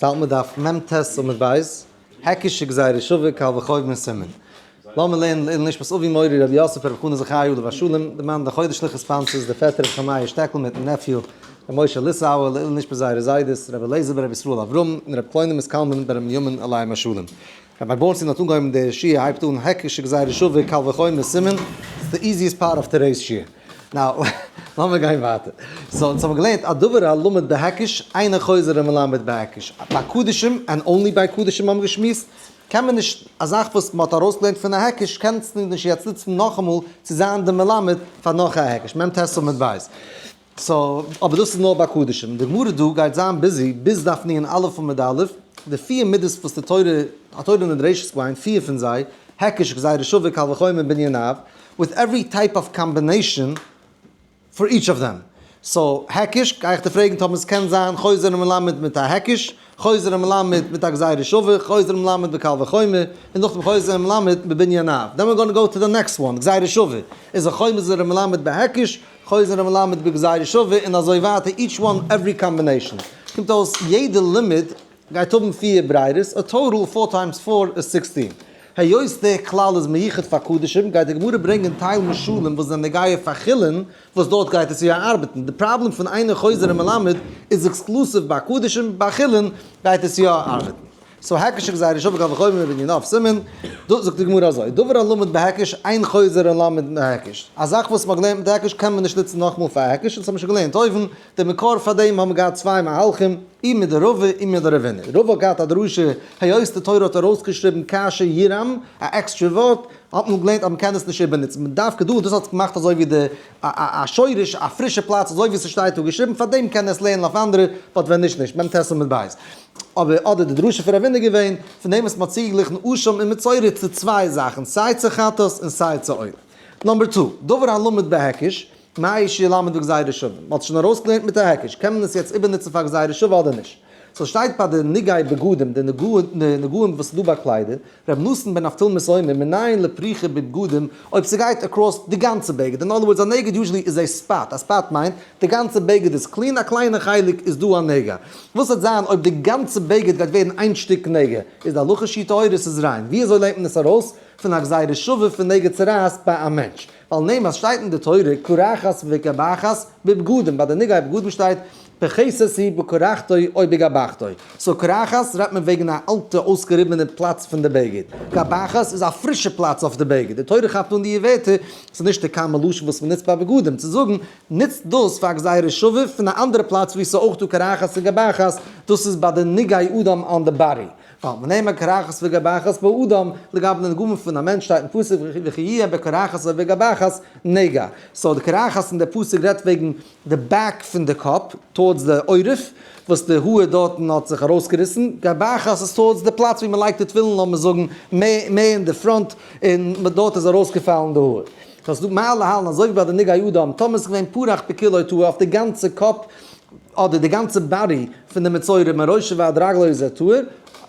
האלט מען דף מ ט עמוד ב', היקש גזירה שווה קל וחומר סימן. לאמיר לערנען לעילוי נשמת אבי מורי רבי יוסף רבי חנא זכרי' עליו השלום, די מאן די חודש שליחות sponsors, די פעטער רבי חמיה שטעקל מיטן nephew רבי משה ליסאווער, לעילוי נשמת זייערע זיידעס רבי אליעזר ברבי ישראל אברהם און רבי קלונימוס קלמן ברבי בנימין עליהם השלום. רבי בורנשטיין האט אנגעהויבן די שיעור הייבט אן היקש גזירה שווה קל וחומר סימן, it's the easiest part of today's שיעור. Now, לאמיר גיין ווייטער. So, אונז האבן געלערנט א דבר הלומד בהיקש, אינו חוזר ומלמד בהיקש. ביי קדשים, and only ביי קדשים האבן מיר געשמועסט, קען מען נישט, א זאך וואס מ'האט ארויסגעלערנט פון א היקש, קענסטו נישט יעצט נוצן נאכאמאל צו זיין די מלמד פאר נאך א היקש, מ ט עמוד ב'. So, אבער דאס איז נאר ביי קדשים. די גמרא דא גייט זיין busy ביז דף נ א עמוד א', די פיר מידות וואס די תורה, התורה נדרשת בהן, פיר פון זיי, היקש, גזירה שווה, קל וחומר, בנין אב, with every type of combination for each of them. So, היקש, גיי איך דיר פרעגן טאמער עס קען זיין חוזר ומלמד מיט א היקש, חוזר ומלמד מיט א גזירה שווה, חוזר ומלמד בקל וחומר, און נאכדעם חוזר ומלמד בבנין אב. Then we're gonna go to the next one, גזירה שווה. איז א חוזר ומלמד בהיקש, חוזר ומלמד בגזירה שווה, און אזוי ווייטער, each one, every combination. קומט אויס, יעדע לימוד גייט האבן פיר ברירות, a total 4 times 4 איז 16. היות דער כלל איז מיוחד פאר קדשים, גייט די גמרא ברענגען טייל משלים וואס זענען נוגע פאר חולין, וואס דארט גייט עס יא ארבעטן. די פראבלעם פון אינו חוזר ומלמד איז exclusive ביי קדשים, ביי חולין גייט עס יא ארבעטן. So היקש גזירה שווה קל וחומר בנין אב סימן, דא זאגט די גמרא אזוי, דבר הלומד בהיקש אין חוזר ומלמד בהיקש. א זאך וואס מ'האט געלערנט מיט היקש קען מען נישט נוצן נאכאמאל פאר היקש, דאס האבן מיר שוין געלערנט אויבן, די מקור פאר דעם האבן געהאט צוויי מהלכים, אי מדרבא אי מדרב הונא. רבא האט געהאט א דרשה, היות די תורה האט ארויסגעשריבן כאשר ירעם, א עקסטרע ווארט, האט מען געלערנט אז מ'קען עס נישט איבערנוצן, מ'דארף כדור, דאס האט געמאכט אזוי ווי די א שורש, א פרישע פלאץ, אזוי ווי ס'שטייט דא געשריבן, פאר דעם קען עס לערנען אויף אנדערע, but ווען נישט נישט, מ ט עמוד ב'. אבער אדער די דרשה פון רב הונא געווען, פון דעם וואס מ'האט צוגעגליכן אשם און מצורע צו צוויי זאכן, סיי צו חטאת און סיי צו עולה. Number two, דבר הלומד בהיקש, מהו שילמד בגזירה שווה? מ'האט שוין ארויסגעלערנט מיט א היקש, קען מען עס יעצט איבערנוצן פאר גזירה שווה אדער נישט? So שטייט ביי די נגעי בגדים, די נגעים וואס איז דא ביי קליידער, ר' נתן בן אבטולמוס אומר, מנין לפריחה בבגדים, אויב ס'גייט across די גאנצע בגד, in other words א נגע usually איז א spot, א spot מיינט די גאנצע בגד איז clean, א קליינע חלק איז דא א נגע. וואס וועט זיין אויב די גאנצע בגד גייט ווערן איין שטיק נגע? איז די הלכה שיהא טהור עס איז ריין. ווי אזוי לערנט מען עס ארויס? פון א גזירה שווה פון נגע צרעת ביי א מענטש. ווייל נעם אז שטייט אין די תורה קרחת וגבחת בבגדים, ביי די נגעי בגדים שטייט פחתת היא בקרחתו או בגבחתו, so קרחת רעדט מען וועגן א אלטע אויסגעריבענע פלאץ פון די בגד, גבחת איז א פרישע פלאץ אויף די בגד, די תורה כאפט אן די ווערטער, ס'איז נישט די common לשון וואס מ'נוצט ביי בגדים, צו זאגן נוצט דאס פאר גזירה שווה פון א אנדערע פלאץ וואו ס'איז אויך דא קרחת און גבחת, דאס איז ביי די נגעי אדם on the body. ווייל ונאמר קרחת וגבחת באדם, לגבי די נגעים פון א מענטש שטייט אין פסוק וכי יהיה בקרחת או בגבחת נגע. So די קרחת אין די פסוק רעדט וועגן די back פון די קאפ, towards די עורף, וואס די האר דארטן האט זיך ארויסגעריסן, גבחת איז towards די פלאץ ווי מען לייגט די תפילין לאמיר זאגן מער אין די front, און דארט איז ארויסגעפאלן די האר. So ס'דא מה להלן אזוי ווי ביי די נגעי אדם, טאמער ס'איז געווען פרח בכולו טהור אויף די גאנצע קאפ, אדער די גאנצע body פון די מצורע מראשו ועד רגלו איז ער טהור,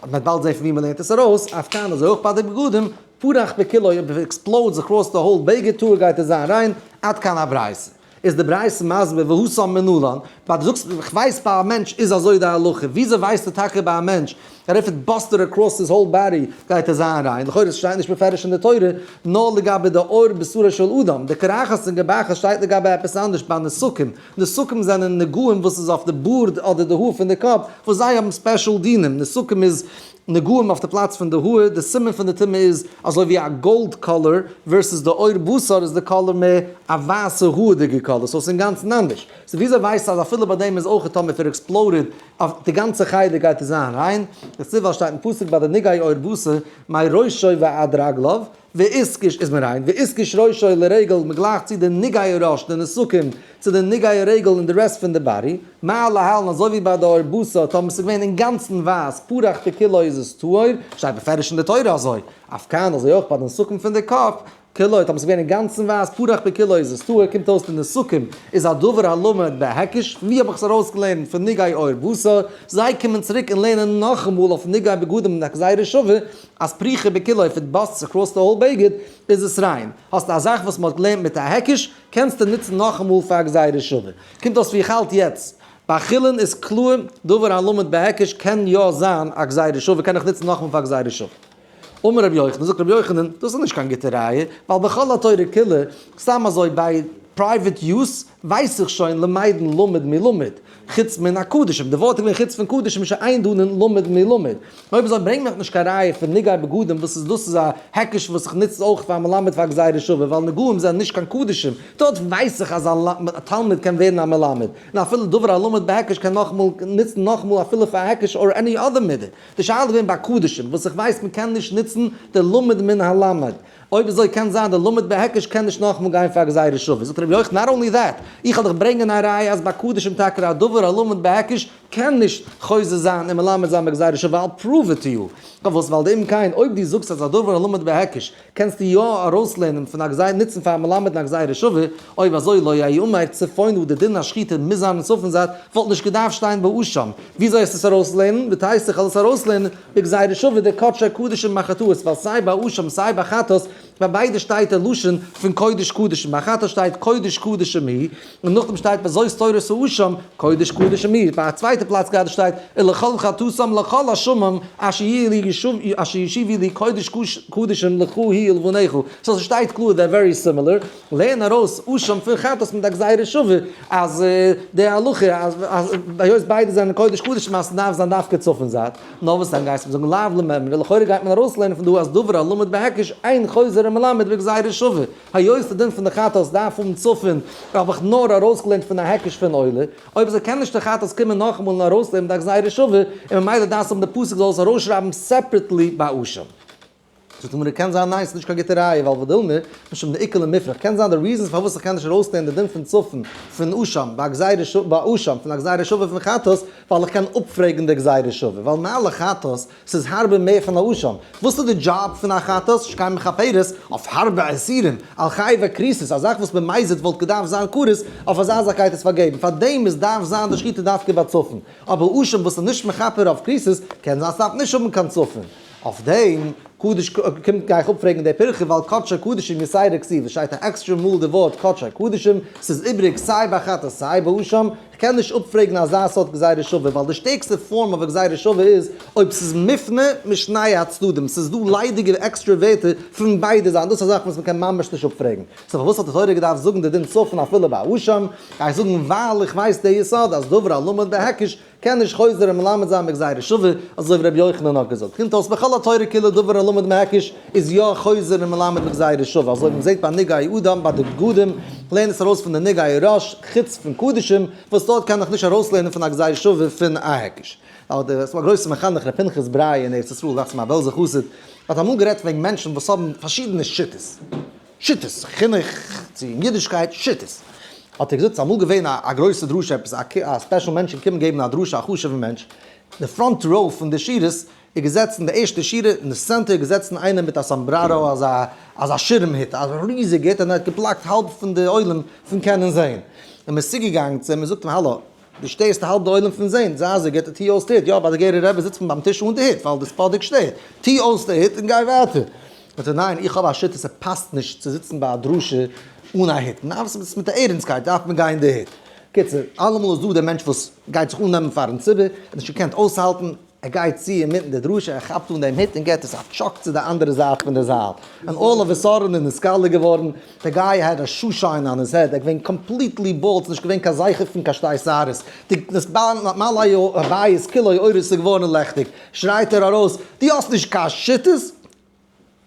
מ'וועט באלד זען פון ווי מ'לערנט עס ארויס, אף כאן אזוי אויך ביי די בגדים, פרח בכולו אויב עס explodes across the whole בגד טהור גייט עס זיין ריין, עד כאן הברייתא. איז די ברייתא מסביר והתם מנלן, ווייל דו זאגסט איך ווייס ביי א מענטש איז אזוי די הלכה, וויאזוי ווייסטו טאקע ביי א מענטש אז if it busted across his whole body גייט עס זיין ריין, לכאורה עס שטייט נישט בפירוש אין די תורה, נאר לגבי די עור בשרו של אדם, די קרחת און גבחת שטייט לגבי עפעס אנדערש ביי נשקים, נשקים זענען נגעים וואס איז אויף די בארד אדער די האר פון די קאפ, וואס זיי האבן special דינים, נשקים איז נגעים אויף די פלאץ פון די האר, די סימן פון די טומאה איז אזוי ווי א gold color, versus די עור בשר איז די color מער א ווייסע הארדיגע color, so ס'איז אינגאנצן אנדערש. So וויאזוי ווייסטו אז אפילו ביי דעם איז אויך טאמער if it exploded אויף די גאנצע חלק גייט עס זיין ריין? דכתיב ווייל שטייט אין פסוק ביי די נגעי עור בשר מראשו ועד רגליו, ואיתקש איז מען ריין, ואיתקש ראשו לרגל, מען גלייכט צו די נגעי ראש, די נשקים, צו די נגעי רגל און די rest פון די body, מה להלן אזוי ווי ביי די עור בשר, טאמער ס'איז געווען אינגאנצן ווייס, פרח בכולו איז עס טהור, שטייט בפירוש אין די תורה אזוי, אף כאן אזוי אויך ביי די נשקים פון די קאפ, כולו, טאמער ס'איז געווען אינגאנצן ווייס, פרח בכולו איז עס טהור, קומט אויס די נשקים איז א דבר הלמד בהיקש, ווי האב איך עס ארויסגעלערנט פון נגעי עור בשר, זיי קומען צוריק און לערנען נאכאמאל אויף נגעי בגדים און א גזירה שווה, אז פריחה בכולו if it busts across the whole בגד איז עס ריין. האסט א זאך וואס מ'האט געלערנט מיט א היקש, קענסטו נוצן נאכאמאל פאר גזירה שווה. קומט אויס ווי איך האלט יעצט. ביי חולין איז קלאר דבר הלמד בהיקש קען יא זיין א גזירה שווה קען איך נוצן נאכאמאל פאר גזירה שווה. אמר רבי יוחנן, זאגט רבי יוחנן, דאס איז נישט קיין גוטע ראיה, ווייל בכל התורה כולה, סתם אזוי ביי private use ווייס איך שוין למדין למד מלמד, חוץ מן הקדשים, די ווארט איז געווען חוץ פון קדשים שאין דנין למד מלמד. אויב אזוי ברענג מיך נישט קיין ראיה פון נגעי בגדים וואס איז דאס איז א היקש וואס איך נוץ אויך פאר מלמד פאר גזירה שווה ווייל נגעים זענען נישט קיין קדשים, דארט ווייס איך אז א תלמיד קען ווערן א מלמד, און אפילו דבר הלמד בהיקש קען נאכאמאל נוצן נאכאמאל אפילו פאר היקש or any other מידה. די שאלה איז געווען ביי קדשים וואס איך ווייס מען קען נישט נוצן די למד מן הלמד. אויב אזוי קען זיין די למד בהיקש קען נישט נאכאמאל גיין פאר גזירה שווה. זאגט רבי יוחנן not only that, איך וועל דיך ברענגען א ראיה אז ביי קדשים טאקע א דבר הלמד בהיקש קען נישט חוזר זיין און מלמד זיין בגזירה שווה, I'll prove it to you. פארוואס? ווייל דאם כן אויב דו זאגסט אז א דבר הלמד בהיקש קענסטו יא ארויסלערנען פון א גזירה נוצן פאר א מלמד אין א גזירה שווה, אויב אזוי לא יאמר צפונה די דין השחיטה מוז זיין אין צפון זייט, וואלט נישט געדארפט שטיין באשם. וויאזוי עס עס ארויסלערנען? ותיסע איך וועל עס ארויסלערנען בגזירה שווה דקדשי קדשים מחטאות ווייל סיי ביי אשם סיי ביי חטאת ביי ביידע שטייט די לשון פון קודש קדשים ביי חטאת שטייט קודש קדשים היא און נאכדעם שטייט בזאת תורת האשם קודש קדשים היא ביי א צווייטע פלאץ גראדע שטייט ולכל חטאתם לכל אשמם אשר ישיבו לי קודש קדשים לך היא ולבניך so ס'שטייט קלאר they're very similar. לערן ארויס אשם פון חטאת מיט א גזירה שווה אז די הלכה אז היות ביידע זענען קודש קדשים אז ס'דארף זיין דווקא צפון זייט, נאר וואס דען גייסטו זאגן לאו למימרא, לכאורה גייט מען ארויסלערנען פון דא אז דבר הלמד בהיקש אין חוזר ומלמד בגזירה שווה, היות די דין פון די חטאת דארף האבן צפון האב איך נאר ארויסגעלערנט פון א היקש פון עולה, אויב אזוי קען נישט די חטאת קומען נאכאמאל און ארויסלערנען מיט א גזירה שווה, און ממילא דארף האבן די פסוק זאל עס ארויסשרייבן separately ביי אשם. זאגט די גמרא קען זיין ניין ס'נישט קיין גוטע ראיה ווייל ודילמא משום דאיכא למיפרך קען זיין די reasons פארוואס איך קען נישט ארויסלערנען די דין פון צפון פון אשם ביי א גזירה שווה ביי אשם פון א גזירה שווה פון חטאת ווייל איך קען אפפרעגן די גזירה שווה ווייל מה לחטאת ס'איז הארבער מער פון א אשם וואס איז די דזשאב פון א חטאת שכן מכפרת אויף הארבע איסורים על חייבי כריתות א זאך וואס במזיד וואלט געדארפט זיין כרת אויף אזא זאך גייט עס פארגעבן פארדעם איז דארף זיין די שחיטה דווקא ביי צפון אבער אשם וואס איז נישט מכפר אויף כריתות קען זיין ס'דארף נישט האבן קיין צפון. אויף דעם קדוש קומט גיי איך אפפרעגן די פירכא ווייל קדשי קדשים יתירא כתיב שטייט א עקסטרע מאל די ווארט קדשי קדשים ס'איז איבריג סיי ביי חטאת סיי ביי אשם כ'קען נישט אפפרעגן אזא סארט גזירה שווה ווייל די שטערקסטע form אויף א גזירה שווה איז אויב ס'איז מופנה משני הצדדים ס'איז דא ליידיגע עקסטרע ווערטער פון ביידע זייטן דאס איז א זאך וואס מ'קען ממש נישט אפפרעגן so פארוואס האט די תורה געדארפט זאגן די דין צפון אפילו ביי אשם גיי איך זאגן ווייל איך ווייס די יסוד אז דבר הלמד בהיקש קען נישט חוזר און מלמד זיין בגזירה שווה, אזוי ווי רבי יוחנן האט געזאגט. קומט אויס בכל התורה כולה דבר הלמד מהיקש איז יא חוזר און מלמד בגזירה שווה, אזוי ווי מ'זעט ביי נגעי אדם ביי די בגדים, לערן עס ארויס פון די נגעי ראש, חוץ פון קדשים, וואס דארט קען איך נישט ארויסלערנען פון א גזירה שווה פון א היקש. אדער ס'איז א גרויסע מחנך ר' פנחס בראי אין ארץ ישראל, דאכט זיך מיר א בעלזער חסיד, האט אמאל גערעדט וועגן מענטשן וואס האבן פארשידענע שיטות, שיטות, חינוך צו אידישקייט, שיטות. האט ער געזאגט, ס'איז אמאל געווען א גרויסע דרשה, עפעס א special מענטש איז געקומען געבן א דרשה, א חשוב'ע מענטש, די front row פון די שורות איז געזעצן, די ערשטע שורה, אין די center איז געזעצן איינער מיט א sombrero, אזא אזא שירעם היט, א ריזיגע היט, און ער האט געבלאקט האלב פון די עולם פון קענען זען. און מ'איז צוגעגאנגען צו אים און זאגט אים, האלא, דו שטערסט האלב די עולם פון זען, זיי אזוי גוט און טו אויס די היט, יא ביי די גערער רבי זיצט מען ביים טיש אן די היט ווייל די ספאדיק שטערט, טו אויס די היט און גיי ווייטער. זאגט ער ניין איך האב א שיטה ס'פאסט נישט צו זיצן ביי א דרשה אן א היט, נאר וואס מיט א ערענסקייט דארף מען גיין די היט. קיצור, אלעמאל איז דא דער מענטש וואס גייט זיך אננעמען פארן ציבור, ער האט נישט געקענט אויסהאלטן, ער גייט צו אינמיטן די דרשה, ער כאפט אן דעם היט און געט עס א chuck צו די אנדערע זייט פון די זאל, און all of a sudden איז נתגלה געווארן, די guy had a shoe shine on his head, ער איז געווען completely bald, ס'איז נישט געווען קיין זכר פון קיין שתי שערות, די מלא הבית כולו אורות איז געווארן לעכטיג, שרייט ער ארויס, דו האסט נישט קיין שיטות?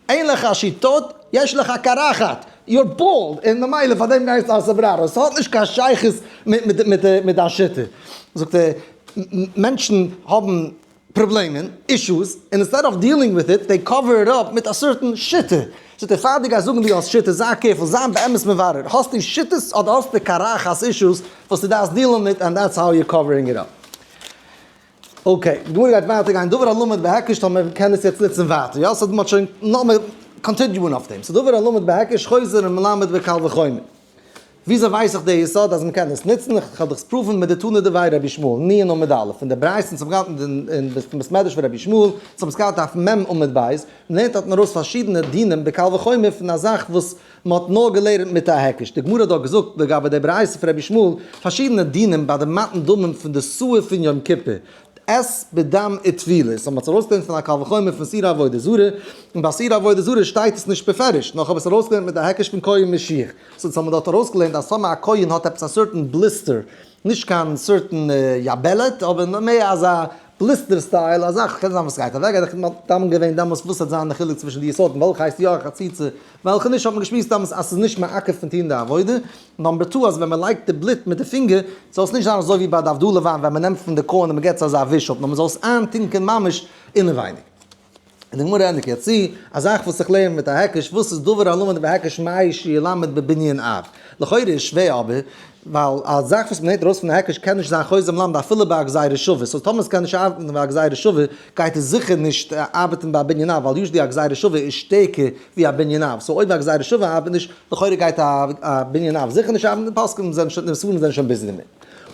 אין לך שיטות, יש לך קרחת, you're bald, און ממילא פאר דעם גייסטו א sombrero, ס'האט נישט קיין שייכות מיט דיין שיטה. זאגט ער, מענטשן האבן פראבלעמען, issues, און instead of dealing with it, they cover it up מיט א certain שיטה. זאגט ער, פאר דו גייסט זאגן דו האסט שיטות, זיי careful, זיי באמת מברר, האסטו שיטות אדער האסטו קרחת issues וואס דו דארפסט deal ן מיט, and that's how you're covering it up. okay, די גמרא גייט ווייטער גיין דבר הלמד בהיקש טאמער מען קען עס יעצט נוצן ווייטער, יא? so מ'האט שוין נאכמער continue ן אויף דעם, so דבר הלמד בהיקש חוזר ומלמד בקל וחומר. וויאזוי ווייס איך די יסוד אז מ'קען עס נוצן? איך וועל דיך עס prove ן מיט די תנא דבי רבי ישמעאל, נ' עמוד א', פון די ברייתא אונז האבן געהאט אין בית מדרש פון רבי ישמעאל, אונז האבן עס געהאט אויף מ' עמוד ב', מ'לערנט דארטן ארויס פארשידענע דינים בקל וחומר פון א זאך וואס מ'האט נאר געלערנט מיט א היקש. די גמרא האט דארט געזאגט לגבי די ברייתא פון רבי ישמעאל פארשידענע דינים ביי די מתן דמים פון די שעיר פון יום כיפור, את בדם וטבילה, so מ'האט עס ארויסגעלערנט פון א קל וחומר פון שעירי עבודה זרה, און ביי שעירי עבודה זרה שטייט עס נישט בפירוש, נאר כ'האב עס ארויסגעלערנט מיט א היקש פון כהן משיח, so אונז האבן דארט ארויסגעלערנט אז טאמער א כהן האט עפעס א certain blister, נישט קיין certain יבלת, אבער מער אזא blister style, א זאך, קען זיין וואס גייט אוועק, איך האב דן געווען דעמאלס וואס וועט זיין די חילוק צווישן די סארטן, וועלכע הייסט יא א חציצה, וועלכע נישט, האט מען געשמועסט דעמאלס אז ס'איז נישט מעכב פון טון די עבודה. number two אז ווען מען לייגט די בלוט מיט די פינגער זאל עס נישט זיין אזוי ווי ביי די הבדלה וויין ווען מען נעמט פון די כהן און מען געבט עס אזא וויש אפ נאר מען זאל עס איינטונקען ממש אינעווייניג. און די גמרא ענדיגט יעצט צו א זאך וואס איך לערן מיט א היקש וואס איז דבר הלמד בהיקש מהו שילמד בבנין אב. לכאורה איז שווער אבער ווייל א זאך וואס מען נעמט ארויס פון א היקש קען נישט זיין חוזר מלמד אפילו ביי א גזירה שווה, so טאמער עס קען נישט ארבעטן ביי א גזירה שווה גייט עס זיכער נישט ארבעטן ביי א בנין אב ווייל usually א גזירה שווה איז שטערקער ווי א בנין אב, so אויב א גזירה שווה ארבעט נישט לכאורה גייט א בנין אב זיכער נישט ארבעטן, די פוסקים זענען שוין, די ספרים זענען שוין busy דערמיט.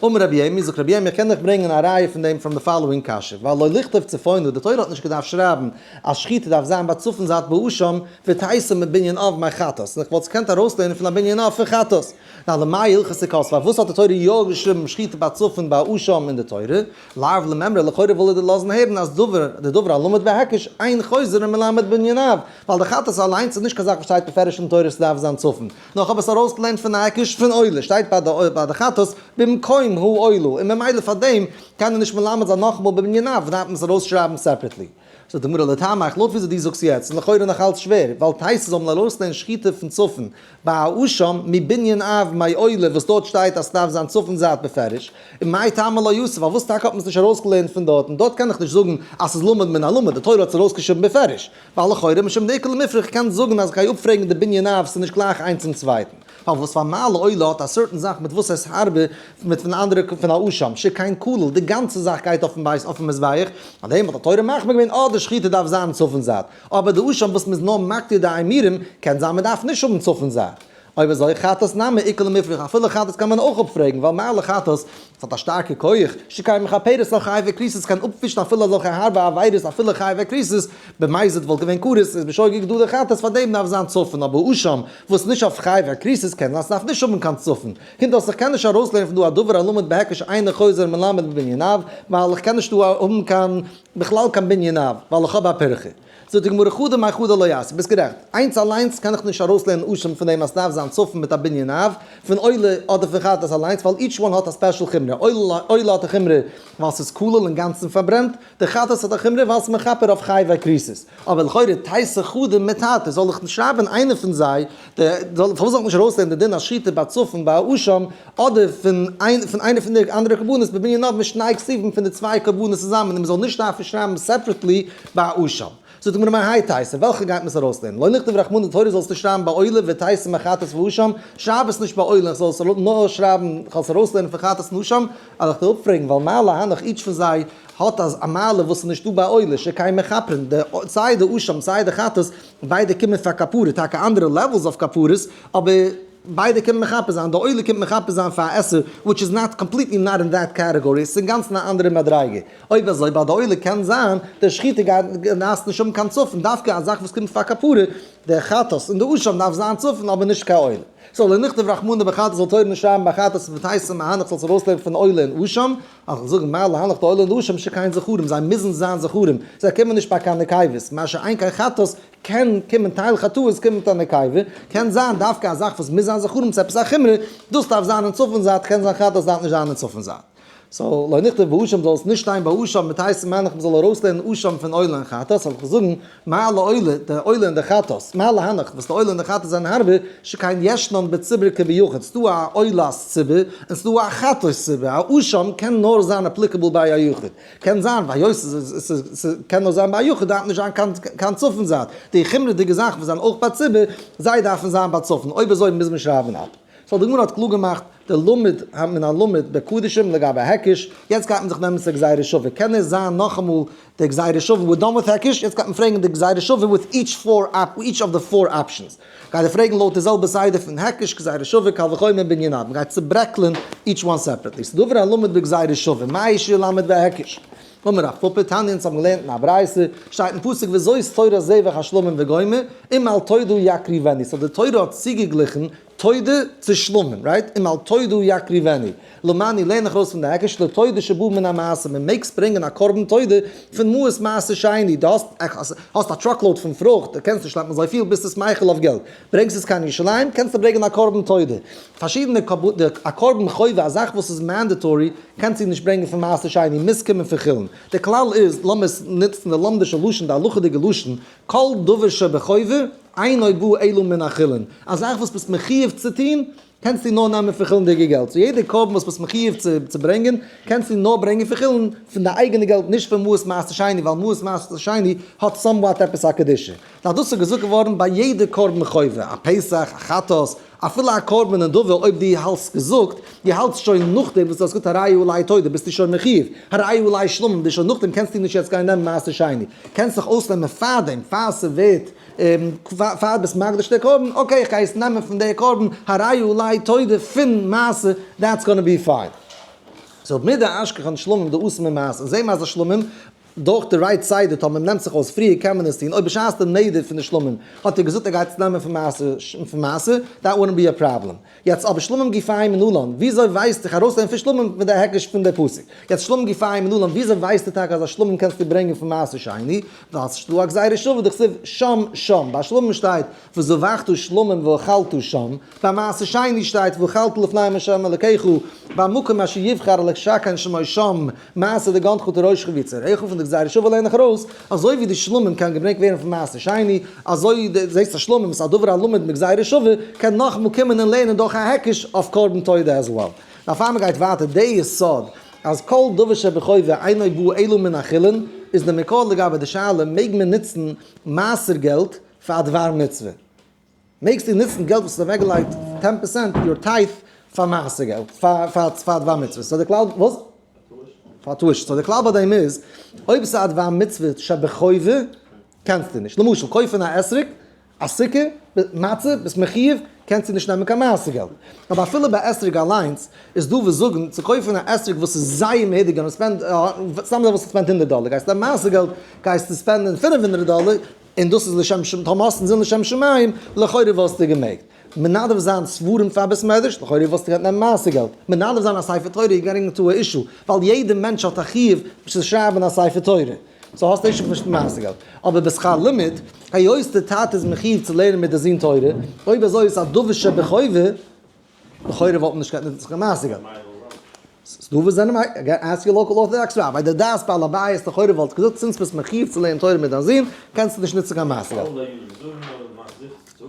אמר רבי ירמי', זאגט רבי ירמי', איך קען דיך ברענגען א ראיה פון דעם from the following קשיא, ווייל לא לכתוב צפונה, די תורה האט נישט געדארפט שרייבן אז שחיטה דארף זיין ביי צפון זייט באשם, ותיתי מבנין אב מחטאת, און איך וואלט עס געקענט ארויסלערנען פון א בנין אב פון חטאת. נא למאי הלכתא כתבה, פארוואס האט די תורה יא געשריבן שחיטה ביי צפון באשם אין די תורה? לאו למימרא, לכאורה וויל ער דיר לאזן הערן אז דבר, די דבר הלמד בהיקש, אין חוזר ומלמד בבנין אב, ווייל די חטאת אליינס איז נישט קיין זאך וואס שטייט בפירוש אין תורה ס'דארף זיין צפון, נאר כ'האב עס ארויסגעלערנט פון א היקש פון עולה, שטייט ביי די ביי די חטאת במקום העולה, און ממילא פאר דעם קען ער נישט מלמד זיין נאכאמאל בבנין אב, דארף מען עס ארויסשרייבן separately. זאגט די גמרא לטעמיך, לויט וויאזוי דו זאגסט יעצט איז לכאורה נאך אלץ שווער, ווייל תיתי זאל מען ארויסלערנען שחיטה פון צפון ביי א אשם מבנין אב מעולה וואס דארט שטייט אז ס'דארף זיין צפון זייט בפירוש, און מאי טעמא לא יתיב, פארוואס טאקע האט מען עס נישט ארויסגעלערנט פון דארט, און דארט קען איך נישט זאגן אז ס'איז למד מן הלמד, די תורה האט עס ארויסגעשריבן בפירוש, ווייל לכאורה משום דאיכא למיפרך קענסט זאגן אז כ'גיי אפפרעגן די בנין אב ס'איז נישט גלייך איינס צום צווייטן. פארוואס פאר מעלה עולה האט א certain זאך מיט וואס עס הארבער מיט פון אנדערע פון א אשם שכן כולל די גאנצע זאך גייט אויפן בית אויפן מזבח, פאר דעם האט די תורה מחמיר געווען אה די שחיטה דארף זיין צפון זייט, אבער די אשם וואס מ'איז נאר מקטיר די אימורים קען זיין מ'דארף נישט האבן צפון זייט. אויב אזוי חטאת נמי איכא למיפרך אפילו חטאת קען מען אויך אפפרעגן ווייל מעלה חטאת עס האט א שטארקע כח, שכן מכפרת על חייבי כריתות קען אפווישן אפילו אזעלכע הארבע עבירות אפילו חייבי כריתות, במזיד וואלט געווען כרת איז בשוגג דא די חטאת פאר דעם דארף זיין צפון אבער אשם וואס נישט אויף חייבי כריתות קען זיין ס'דארף נישט האבן קיין צפון קומט אויס איך קען נישט ארויסלערנען פון דא א דבר הלמד בהיקש אינו חוזר מלמד בבנין אב ווייל איך קען נישט דא האבן קיין בכלל קיין בנין אב ווייל איך האב א פירכא. זאגט די גמרא חדא מחדא לא אתיא, ביסט גערעכט, איינס אליינס קען איך נישט ארויסלערנען אשם פון דעם אז ס'דארף זיין צפון מיט א בנין אב, פון עולה אדער פון חטאת אליינס, ווייל each one האט א special חומרא, עולה האט א חומרא ווייל ס'איז כולל אינגאנצן פארברענט, די חטאת האט א חומרא ווייל ס'איז מכפר אויף חייבי כריתות. אבער לכאורה תיתי חדא מתרתי, זאל איך שרייבען איינע פון זיי, פארוואס זאל איך נישט ארויסלערנען די דין אז שחיטה ביי צפון ביי אשם, אדער פון איינע פון די אנדערע קרבנות בבנין אב משני כתובים פון די צוויי קרבנות צוזאמען און מ'זאל נישט דארפן שרייבן separately ביי אשם. זאגט די גמרא מהאי תיתי, וועלכע גייט מען עס ארויסלערנען? לא לכתוב רחמנא די תורה זאל עס נישט שרייבן ביי עולה ותיתי מחטאת ואשם, שרייב עס נישט ביי עולה איך זאל עס נאר שרייבן איך זאל עס ארויסלערנען פון חטאת און אשם, אז איך וועל אפפרעגן ווייל מה להנך each פון זיי האט א מעלה וואס איז נישטא ביי עולה שכן מכפרין, די סיי די אשם סיי די חטאת ביידע קומען פאר כפרה, טאקע אנדערע levels אויף כפרות, אבער. ביידע קומען מכפר זיין, די עולה קומט מכפר זיין פאר א עשה which is not completely not in that category, עס איז אינגאנצן א אנדערע מדריגה. אויב אזוי ביי די עולה קען זיין די שחיטה גייט דארפסט נישט האבן קיין צפון, דווקא א זאך וואס קומט פאר כפרה, די חטאת און די אשם דארף זיין צפון אבער נישט קיין עולה. so לא נכתוב רחמנא בחטאת זאל תורה נישט שרייבן ביי חטאת ותיתי מהנך זאלסט ארויסלערנען פון עולה און אשם, אז איך זאג מה להנך די עולה און די אשם שכן זכרים זיי מוזן זיין זכרים, זיי קומען נישט ביי קיין נקבות, מה שאין כן חטאת קען קומען טייל חטאות קומען מיט א נקבה, קען זיין דווקא א זאך וואס מוז זיין זכרים צו עפעס א חומרא, דאס דארף זיין אין צפון זייט, קען זיין חטאת דארף נישט זיין אין צפון זייט. so לא נכתוב באשם זאל עס נישט שטיין באשם ותיתי מהנך מ'זאל ארויסלערנען אשם פון עולה און חטאת, זאל איך זאגן מה לעולה, די עולה און די חטאת, מה להנך וואס די עולה און די חטאת זענען הארבער, שכן ישנן בציבור כביחיד, ס'דא א עולת ציבור און ס'דא א חטאת ציבור, א אשם קען נאר זיין applicable ביי א יחיד. קען זיין ווייל היות ס'קען נאר זיין ביי א יחיד דארף נישט זיין קיין צפון זייט, די חומרה'דיגע זאכן וואס זענען אויך ביי ציבור, זיי דארפן זיין ביי צפון, אויב אזוי מוז מען שרייבן אפ. So די גמרא האט קלאר געמאכט די למד מן הלמד בקדשים לגבי היקש, יעצט גייט מען זיך נעמען צו גזירה שווה, קען עס זיין נאכאמאל די גזירה שווה, we're done with היקש, יעצט גייט מען פרעגן די גזירה שווה with each four each of the four options, גייט ער פרעגן לויט די זעלבע סדר פון היקש, גזירה שווה, קל וחומר, בנין אב, מען גייט צוברעקלען each one separately, ס'דבר הלמד בגזירה שווה, מאי שילמד בהיקש? אמר רב פפא, תניא אונז האבן געלערנט אין א ברייתא, שטייט אין פסוק וזאת תורת זבח השלמים וגומר, אם על תודה יקריבנו, so די תורה האט צוגעגליכן תודה צו שלמים, right? אם על תודה יקריבנו. למאי לערן איך ארויס פון די היקש לתודה שבא מן המעשר, מען מעגסט ברענגען א קרבן תודה פון מעות מעשר שני, דו האסט א truckload פון פרוכט, דו קענסט נישט שלעפן אזוי פיל, ביסט עס מחיל אויף געלט, ברענגסט עס קיין ירושלים, קענסטו ברענגען א קרבן תודה. פארשידענע קרבנות, א קרבן חובה, א זאך וואס איז mandatory, קענסטו נישט ברענגען פון מעשר שני, מוז קומען פון חולין. די כלל איז, לאמיר עס נוצן די לומדישע לשון, די הלכה'דיגע לשון, כל דבר שבחובה, אינו בא אלא מן החולין. א זאך וואס ביסט מחיוב צו טון, קענסטו נאר נעמען פון חולין'דיגע געלט. So יעדע קרבן וואס ביסט מחיוב צו ברענגען, קענסטו נאר ברענגען פון חולין, פון די אייגענע געלט, נישט פון מעות מעשר שני, ווייל מעות מעשר שני האט somewhat עפעס א קדושה. נאר דאס איז געזאגט געווארן ביי יעדע קרבן חובה, א פסח, א חטאת, אפילו א קרבן נדבה, אויב דו האלסט געזאגט, דו האלטסט שוין נאכדעם וואס דו האסט געזאגט הרי עלי תודה ביסטו שוין מחיוב, הרי עלי שלמים ביסט שוין נאכדעם קענסטו נישט יעצט גיין נעמען מעשר שני, קענסט זיך אויסנעמען פארדעם, פאר ס'ווערט, פאר ביסט מקדיש די קרבן, okay איך גיי עס נעמען פון די קרבן, הרי עלי תודה פון מעשר, that's gonna be fine. So מדאשכחן שלמים דאתי ממעשר, זעהן מיר אז די שלמים דורך די right סדר טאמער מ'נעמט זיך אויס פריער קען מען עס טון, אויב בשעת די נדר פון די שלמים האט ער געזאגט ער גייט עס נעמען פון מעשר פון מעשר, that wouldn't be a problem. יעצט אבער שלמים גופייהו מנלן, וויאזוי ווייסט איך ארויסנעמען פון שלמים מיט די היקש פון די פסוק? יעצט שלמים גופייהו מנלן, וויאזוי ווייסטו טאקע אז א שלמים קענסטו ברענגען פון מעשר שני? ווייל ס'איז דא א גזירה שווה דכתיב שם שם, ביי שלמים שטייט וזבחת שלמים ואכלת שם, ביי מעשר שני שטייט ואכלת לפני ה' אלקיך במקום אשר יבחר לשכן שמו שם, מעשר דגנך תירושך ויצהרך, פון די גזירה שווה לערן איך ארויס, אזוי ווי די שלמים קען געברענגט ווערן פון מעשר שני, אזוי די זעסט א שלמים איז א דבר הלמד מגזירה שווה, קען נאכאמאל קומען און לערנען דורך א היקש אויף קרבן תודה as well. נאר פאר מ'גייט ווייטער, די יסוד אז כל דבר שבחובה אינו בא אלא מן החולין, איז די מקור לגבי די שאלה מעג מען נוצן מעשר געלט פאר א דבר מצוה? מעגסטו נוצן געלט וואס איז אוועקגעלייגט ten percent your tithe פאר מעשר געלט, פאר דבר מצוה, so די כלל, וואס? פאר tuition, so די כלל ביי דעם איז, אויב ס'איז א דבר מצוה שבחובה, קענסטו נישט, למשל קויפן א אתרוג, א סוכה, מצה, ביסט מחיוב, קענסטו נישט נעמען קיין מעשר געלט. אבער אפילו ביי אתרוג אליינס, איז דא וואס זאגן, צו קויפן א אתרוג וואס איז זייער מהודר, און spend, סתם זאג וואס spend הונדערט דאלער, גייסטו נעמען מעשר געלט, גייסטו spend ען 500 דאלער, און דאס איז לשם שמים, טאמער האסט אינזין לשם שמים, לכאורה וואלסטו געמעגט. מנדב זיין ספרים פאר בית מדרש, לכאורה וואלסטו געקענט נעמען מעשר געלט. מנדב זיין א ספר תורה, you're getting into a issue, ווייל יעדע מענטש האט א חיוב צו שרייבן א ספר תורה. so האסטו נישט פשוט מעשר געלט. אבער בשכר לימוד, היות די טאטע איז מחיוב צו לערנען מיט די זון תורה, אויב אזוי איז א דבר שבחובה, לכאורה וואלט מען נישט געקענט נוצן קיין מעשר געלט. ס'דא וואס זענען ask your local Orthodox rabbi, די דעת בעל הבית לכאורה וואלט געזאגט since ביסט מחיוב צו לערנען תורה מיט דיין זון, קענסטו נישט נוצן קיין מעשר געלט.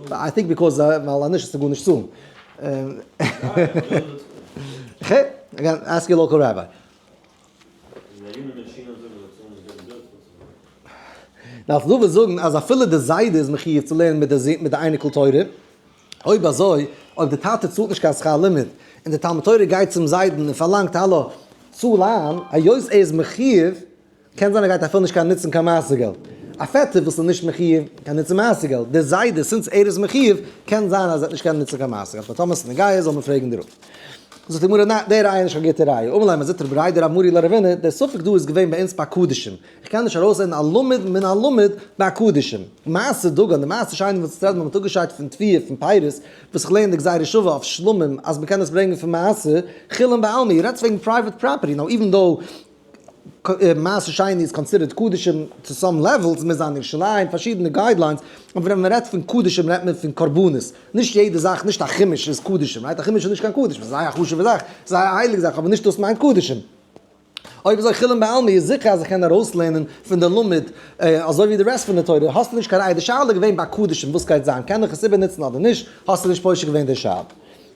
I think because ווייל אז נישט וועסטו גארנישט צאלן. Again, ask your local rabbi. נאר ס'דא וואס זאגן אז אפילו די זיידע איז מחיוב צו לערנען מיט די זון מיט די אייניקל תורה, אויב אזוי, אויב די טאטע צאלט נישט קיין שכר לימוד, און די תלמוד תורה גייט צום זיידן און פארלאנגט האלא, צאל איין, היות ער איז מחיוב, קען זיין ער גייט אפילו נישט קיין נוצן קיין מעשר געלט. א פעטער וואס איז נישט מחיוב קען נוצן מעשר געלט, דער זיידע since ער איז מחיוב, קען זיין אז ער וועט נישט קענען נוצן קיין מעשר געלט, אבער טאמער ס'איז נוגע זאל מען פרעגן די רב. זאגט די גמרא, ניין, די ראיה איז נישט קיין גוטע ראיה, אמר ליה מר זוטרא בריה דרב מרי לרבינא, דער ספק דא איז געווען ביי אונז ביי קדשים, איך קען נישט ארויסזען א למד מן הלמד ביי קדשים. מעשר דגן, די מעשר שני וואס רעדט מען האט אפגעשיידט פון תבואה פון פירות, וואס איך לערן די גזירה שווה אויף שלמים אז מען קען עס ברענגען פון מעשר, חולין בעלמא, איר רעדט וועגן private property, now even though מעשר שני איז considered קדשים to some levels, מוז זיין ירושלים, פארשידענע guidelines, אבער ווען מען רעדט פון קדשים רעדט מען פון קרבנות, נישט יעדע זאך, נישט א חומש איז קדשים, right? א חומש איז נישט קיין קדש, ס'איז זייער א חשוב'ע זאך, זייער א הייליגע זאך, אבער נישט דאס מיינט קדשים. אויב אזוי חולין בעלמא איז זיכער אז איך קען ארויסלערנען פון די למד אזוי ווי די rest פון די תורה, האסטו נישט קיין ראיה, די שאלה איז געווען ביי קדשים וואס גייט זיין, קען איך עס איבערנוצן אדער נישט, האסטו נישט פושט געווען די שאלה.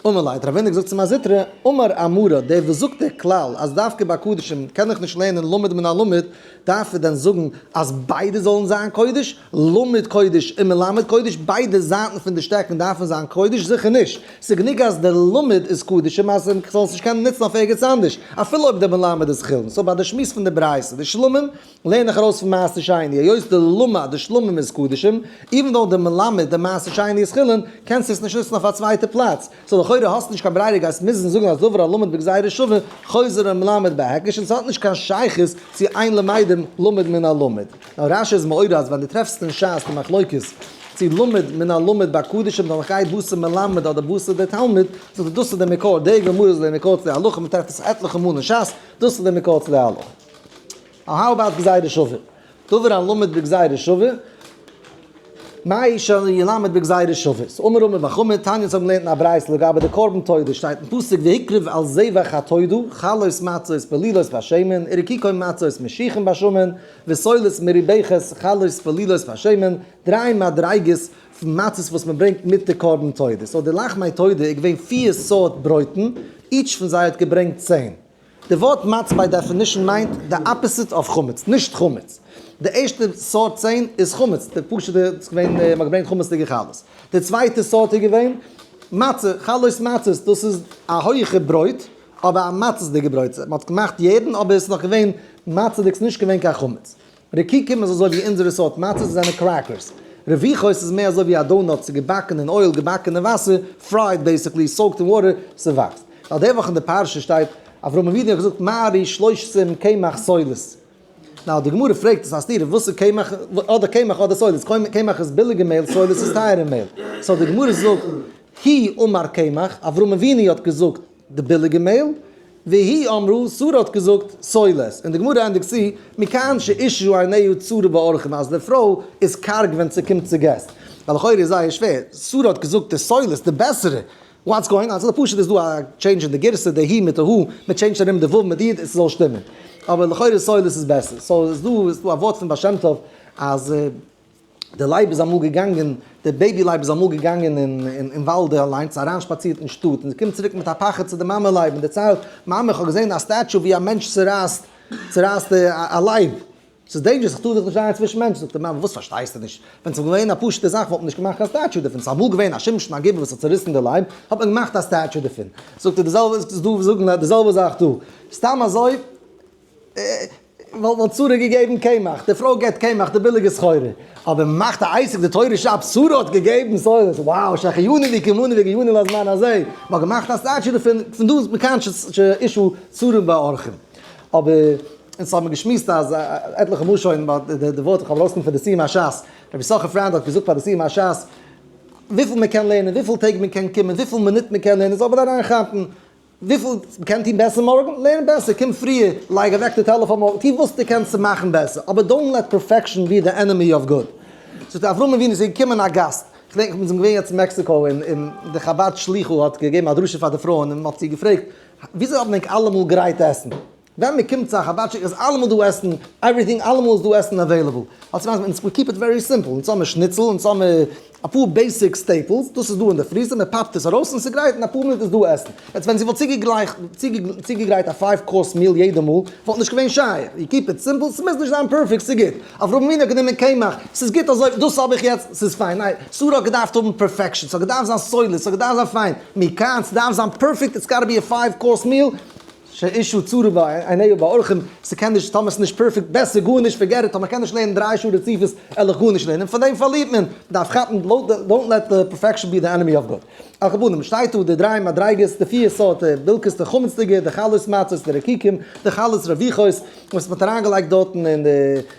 אמר ליה, האט רב הונא געזאגט צו מר זוטרא, אמר אמרה, דער וואס זאגט דער כלל אז דווקא ביי קדשים קען איך נישט לערנען למד מן הלמד, דארף ער דען זאגן אז ביידע זאלן זיין קודש, למד קודש און מלמד קודש, ביידע זייטן פון די שטעקן דארפן זיין קודש? זיכער נישט, ס'איז גענוג אז דער למד איז קדשים אז איך זאל עס נישט קענען נוצן אויף ערגעץ אנדערש, אפילו אויב דער מלמד איז חולין. so ביי די שמועס פון די ברייתא, די שלמים, לערן איך ארויס פון מעשר שני, היות די למד, די שלמים איז קדשים, even though די מלמד, די מעשר שני איז חולין, קענסטו עס נישט נוצן אויף א צווייטע פלאץ. so לכאורה האסטו נישט קיין ברירה גייסט מוזן זאגן אז דבר הלמד בגזירה שווה חוזר המלמד בהקש און ס'האט נישט קיין שייכות צו אין למדים למד מן הלמד. נאר רשי איז מעורר אז ווען דו טרעפסט אין שס די מחלוקת צו למד מן הלמד ביי קדשים דאן איך גיי בתר מלמד אדער בתר די תלמיד, זאגט ער דאס איז די מקור, די גמרא איז די מקור צו די הלכה, מ'טרעפט עס עטליכע מאל אין שס, דאס איז די מקור צו די הלכה. How about גזירה שווה? דבר הלמד בגזירה שווה, מאי שילמד בגזירה שווה? ס'איז אמר רמי בר חמא, תניא אונז האבן געלערנט אין א ברייתא לגבי די קרבן תודה, שטייט אין פסוק והקריב על זבח התודה, חלות מצות בלולות בשמן, ורקיקי מצות משוחים בשמן, וסולת מרובחת חלות בלולות בשמן, דריי מדריגות פון מצות וואס מען ברענגט מיט די קרבן תודה. so די לחמי תודה איז געווען פיר סארט ברויטן, each פון זיי האט געברענגט 10. די ווארט מצה by definition מיינט די opposite of חמץ, נישט חמץ. די ערשטע סארט 10 איז חמץ, די פשוט'ע איז געווען מען האט געברענגט חמצ'דיגע חלות. די צווייטע סארט איז געווען מצה, חלות מצות, דאס איז א הויעכע ברויט, אבער א מצות'דיגע ברויט. מען האט געמאכט יעדן אבער עס איז נאך געווען מצה'דיג, ס'איז נישט געווען קיין חמץ. רקיקים איז אזוי ווי אונזערע סארט מצות, זענען crackers. רביכות איז מער אזוי ווי א donut, ס'איז געבאקן אין oil, געבאקן אין וואסער, fried basically, soaked אין water, ס'וואקסט. ווייל די וואך אין די פרשה שטייט, אברהם אבינו האט געזאגט מהרי שלושתם קמח סולת. now די גמרא פרעגט עס א סתירה, וואס איז קמח, אדער קמח אדער סולת, קמח איז ביליגע מעהל, סולת איז טייערע מעהל. so די גמרא זאגט, הוא אמר קמח, אברהם אבינו האט געזאגט די ביליגע מעהל, והיא אמרה, שרה האט געזאגט, סולת. און די גמרא ענדיגט צו, מכאן שאשה עיניה צרה באורחים, אז די פרוי איז קארג ווען ס'קומט צו געסט. ווייל לכאורה איז זייער שווער, שרה האט געזאגט די סולת, די בעסערע, what's going on? ס'איז פשוט איז דא א change אין די גירסא, די היא מיט די הוא, מען change ט ארום די ו' מיט די י' עס זאל שטימען. אבער לכאורה סולת איז בעסער. so איז דא איז דא א ווארט פון בעל שם טוב אז די לייב איז אמאל געגאנגען, די baby לייב איז אמאל געגאנגען אין וואלד אליינס, אריינשפאצירט אין שטאט, און קומט צוריק מיט א פחד צו די מאמע לייב און דערציילט, מאמע איך האב געזען א statue ווי א מענטש צורייסט צורייסט א לייב. ס'איז dangerous, איך טאר זיך נישט דרייען צווישן מענטשן. זאגט די מאמע, וואס פארשטייסטו נישט? ווען ס'וואלט געווען א פשוט'ע זאך וואלט מען נישט געמאכט קיין statue דערפון. ס'איז אמאל געווען א שמשון א גיבור וואס האט צוריסן די לייב, האט מען געמאכט א statue דערפון. זאגט ער, די זעלבע איז דא, זאגן די זעלבע זאך דא. סתם אזוי וואלט שרה געגעבן קמח, די פרוי געבט קמח, די ביליגע סחורה. אבער מ'מאכט א עסק, די תורה שרייבט שרה האט געגעבן סולת, wow, שהחיינו וקיימנו והגיענו לזמן הזה. מ'האט געמאכט א statue דערפון, פון דא איז מכאן שאשה צרה באורחים. אבער אונז האבן געשמועסט אז עטליכע מאל שוין ביי די ווארט איך האב ארויסגענומען פון די סיום השס, רבי יששכר פריינד האט געזאגט פאר די סיום השס, וויפיל מען קען לערנען, וויפיל טעג מען קען קומען, וויפיל מינוט מען קען לערנען, זאל מען אריינכאפן, וויפיל מען קען טון בעסער מארגן, לערן בעסער, קום פריער, לייג אוועק די טעלעפאן מארגן, טו וואס דו קענסט צו מאכן בעסער, אבער don't let perfection be the enemy of good. זאגט אברהם אבינו ס'איז געקומען א גאסט, כ'דענק מיר זענען געווען יעצט אין מעקסיקא און די חבד שליחו האט געגעבן א דרשה פאר די פרויען און מ'האט זי געפרעגט, וויאזוי האבן ענק אלעמאל גרייט עסן? ווען מען קומט צו א חבד שליח איז אלעמאל דא עסן, everything אלעמאל איז דא עסן available. האט זי מסביר, אונז we keep it very simple, אונז האמיר שניצל, אונז האמיר אפאר basic staples, דאס איז דא אין די freezer, מען פאפט עס ארויס און ס'איז גרייט, אין אפאר מינוט איז דא עסן. יעצט ווען זי וואלט צוגעגרייט א five course meal יעדע מאל, וואלט נישט געווען שייך. you keep it simple, ס'מוז נישט זיין perfect, ס'איז גוט. אברהם אבינו האט גענומען קמח, ס'איז גוט אזוי, דאס האב איך יעצט, ס'איז פיין. ניין, שרה האט געדארפט האבן perfection, ס'האט געדארפט זיין סולת, ס'האט געדארפט זיין פיין. מכאן, ס'דארף זיין perfect, it's gotta be a five course meal, שאשה צרה עיניה באורחים, ס'קען נישט, טאמער ס'איז נישט perfect, בעסער גארנישט, forget it, טאמער מ'קען נישט לערנען 3 שעה רציפות, על איך גארנישט לערנען, פון דעם פארלירט מען, מ'דארף כאפן, don't let the perfection be the enemy of good. על כל פנים, שטייט דא די דריי מדריגות, די פיר סארט בילקעס, די חמצ'דיגע, די חלות מצות, די רקיקים, די חלות רביכות, וואס מ'האט אריינגעלייגט דארטן אין די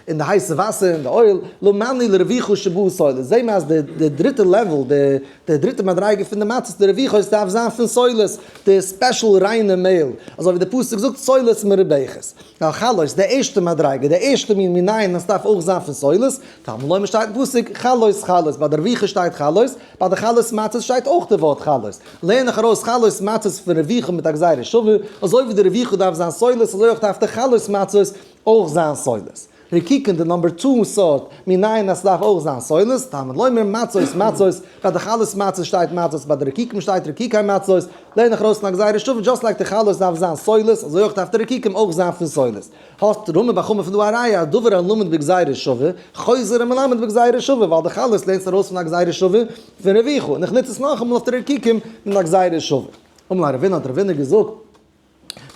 אין די הייסע וואסער, אין די oil, לא מני לרביכו שבו סולת. זעהן מיר אז די די דריטע level, די די דריטע מדריגה פון די מצות, די רביכות, דארף זיין פון סולת, די special ריינע מעהל, אזוי ווי די פסוק זאגט סולת מרובחת. ווייל חלות, די ערשטע מדריגה, די ערשטע מין מנין, עס דארף אויך זיין פון סולת, תלמוד לומר שטייט אין פסוק חלות חלות, ביי די רביכה שטייט חלות, ביי די חלות מצות שטייט אויך די ווארט חלות. לערן איך ארויס חלות מצות פון רביכה מיט א גזירה שווה, אזוי ווי די רביכה דארף זיין סולת, אזוי אויך דארף די חלות מצות אויך זיין סולת. רקיקין די number two סארט, מנין אז ס'דארף אויך זיין סולת, תלמוד לומר מצות מצות, ביי די חלות מצות שטייט מצות, ביי די רקיקים שטייט רקיקי מצות, לערן איך ארויס פון א גזירה שווה, just like די חלות דארף זיין סולת, אזוי אויך דארף די רקיקים אויך זיין פון סולת. האסט רמי בר חמא פון דא א ראיה אז דבר הלמד בגזירה שווה, חוזר ומלמד בגזירה שווה, ווייל די חלות לערנסטו ארויס פון א גזירה שווה פון רביך, און איך נוץ עס נאכאמאל אויף די רקיקים מיט א גזירה שווה. אמר ליה רבינא האט רבינא געזאגט,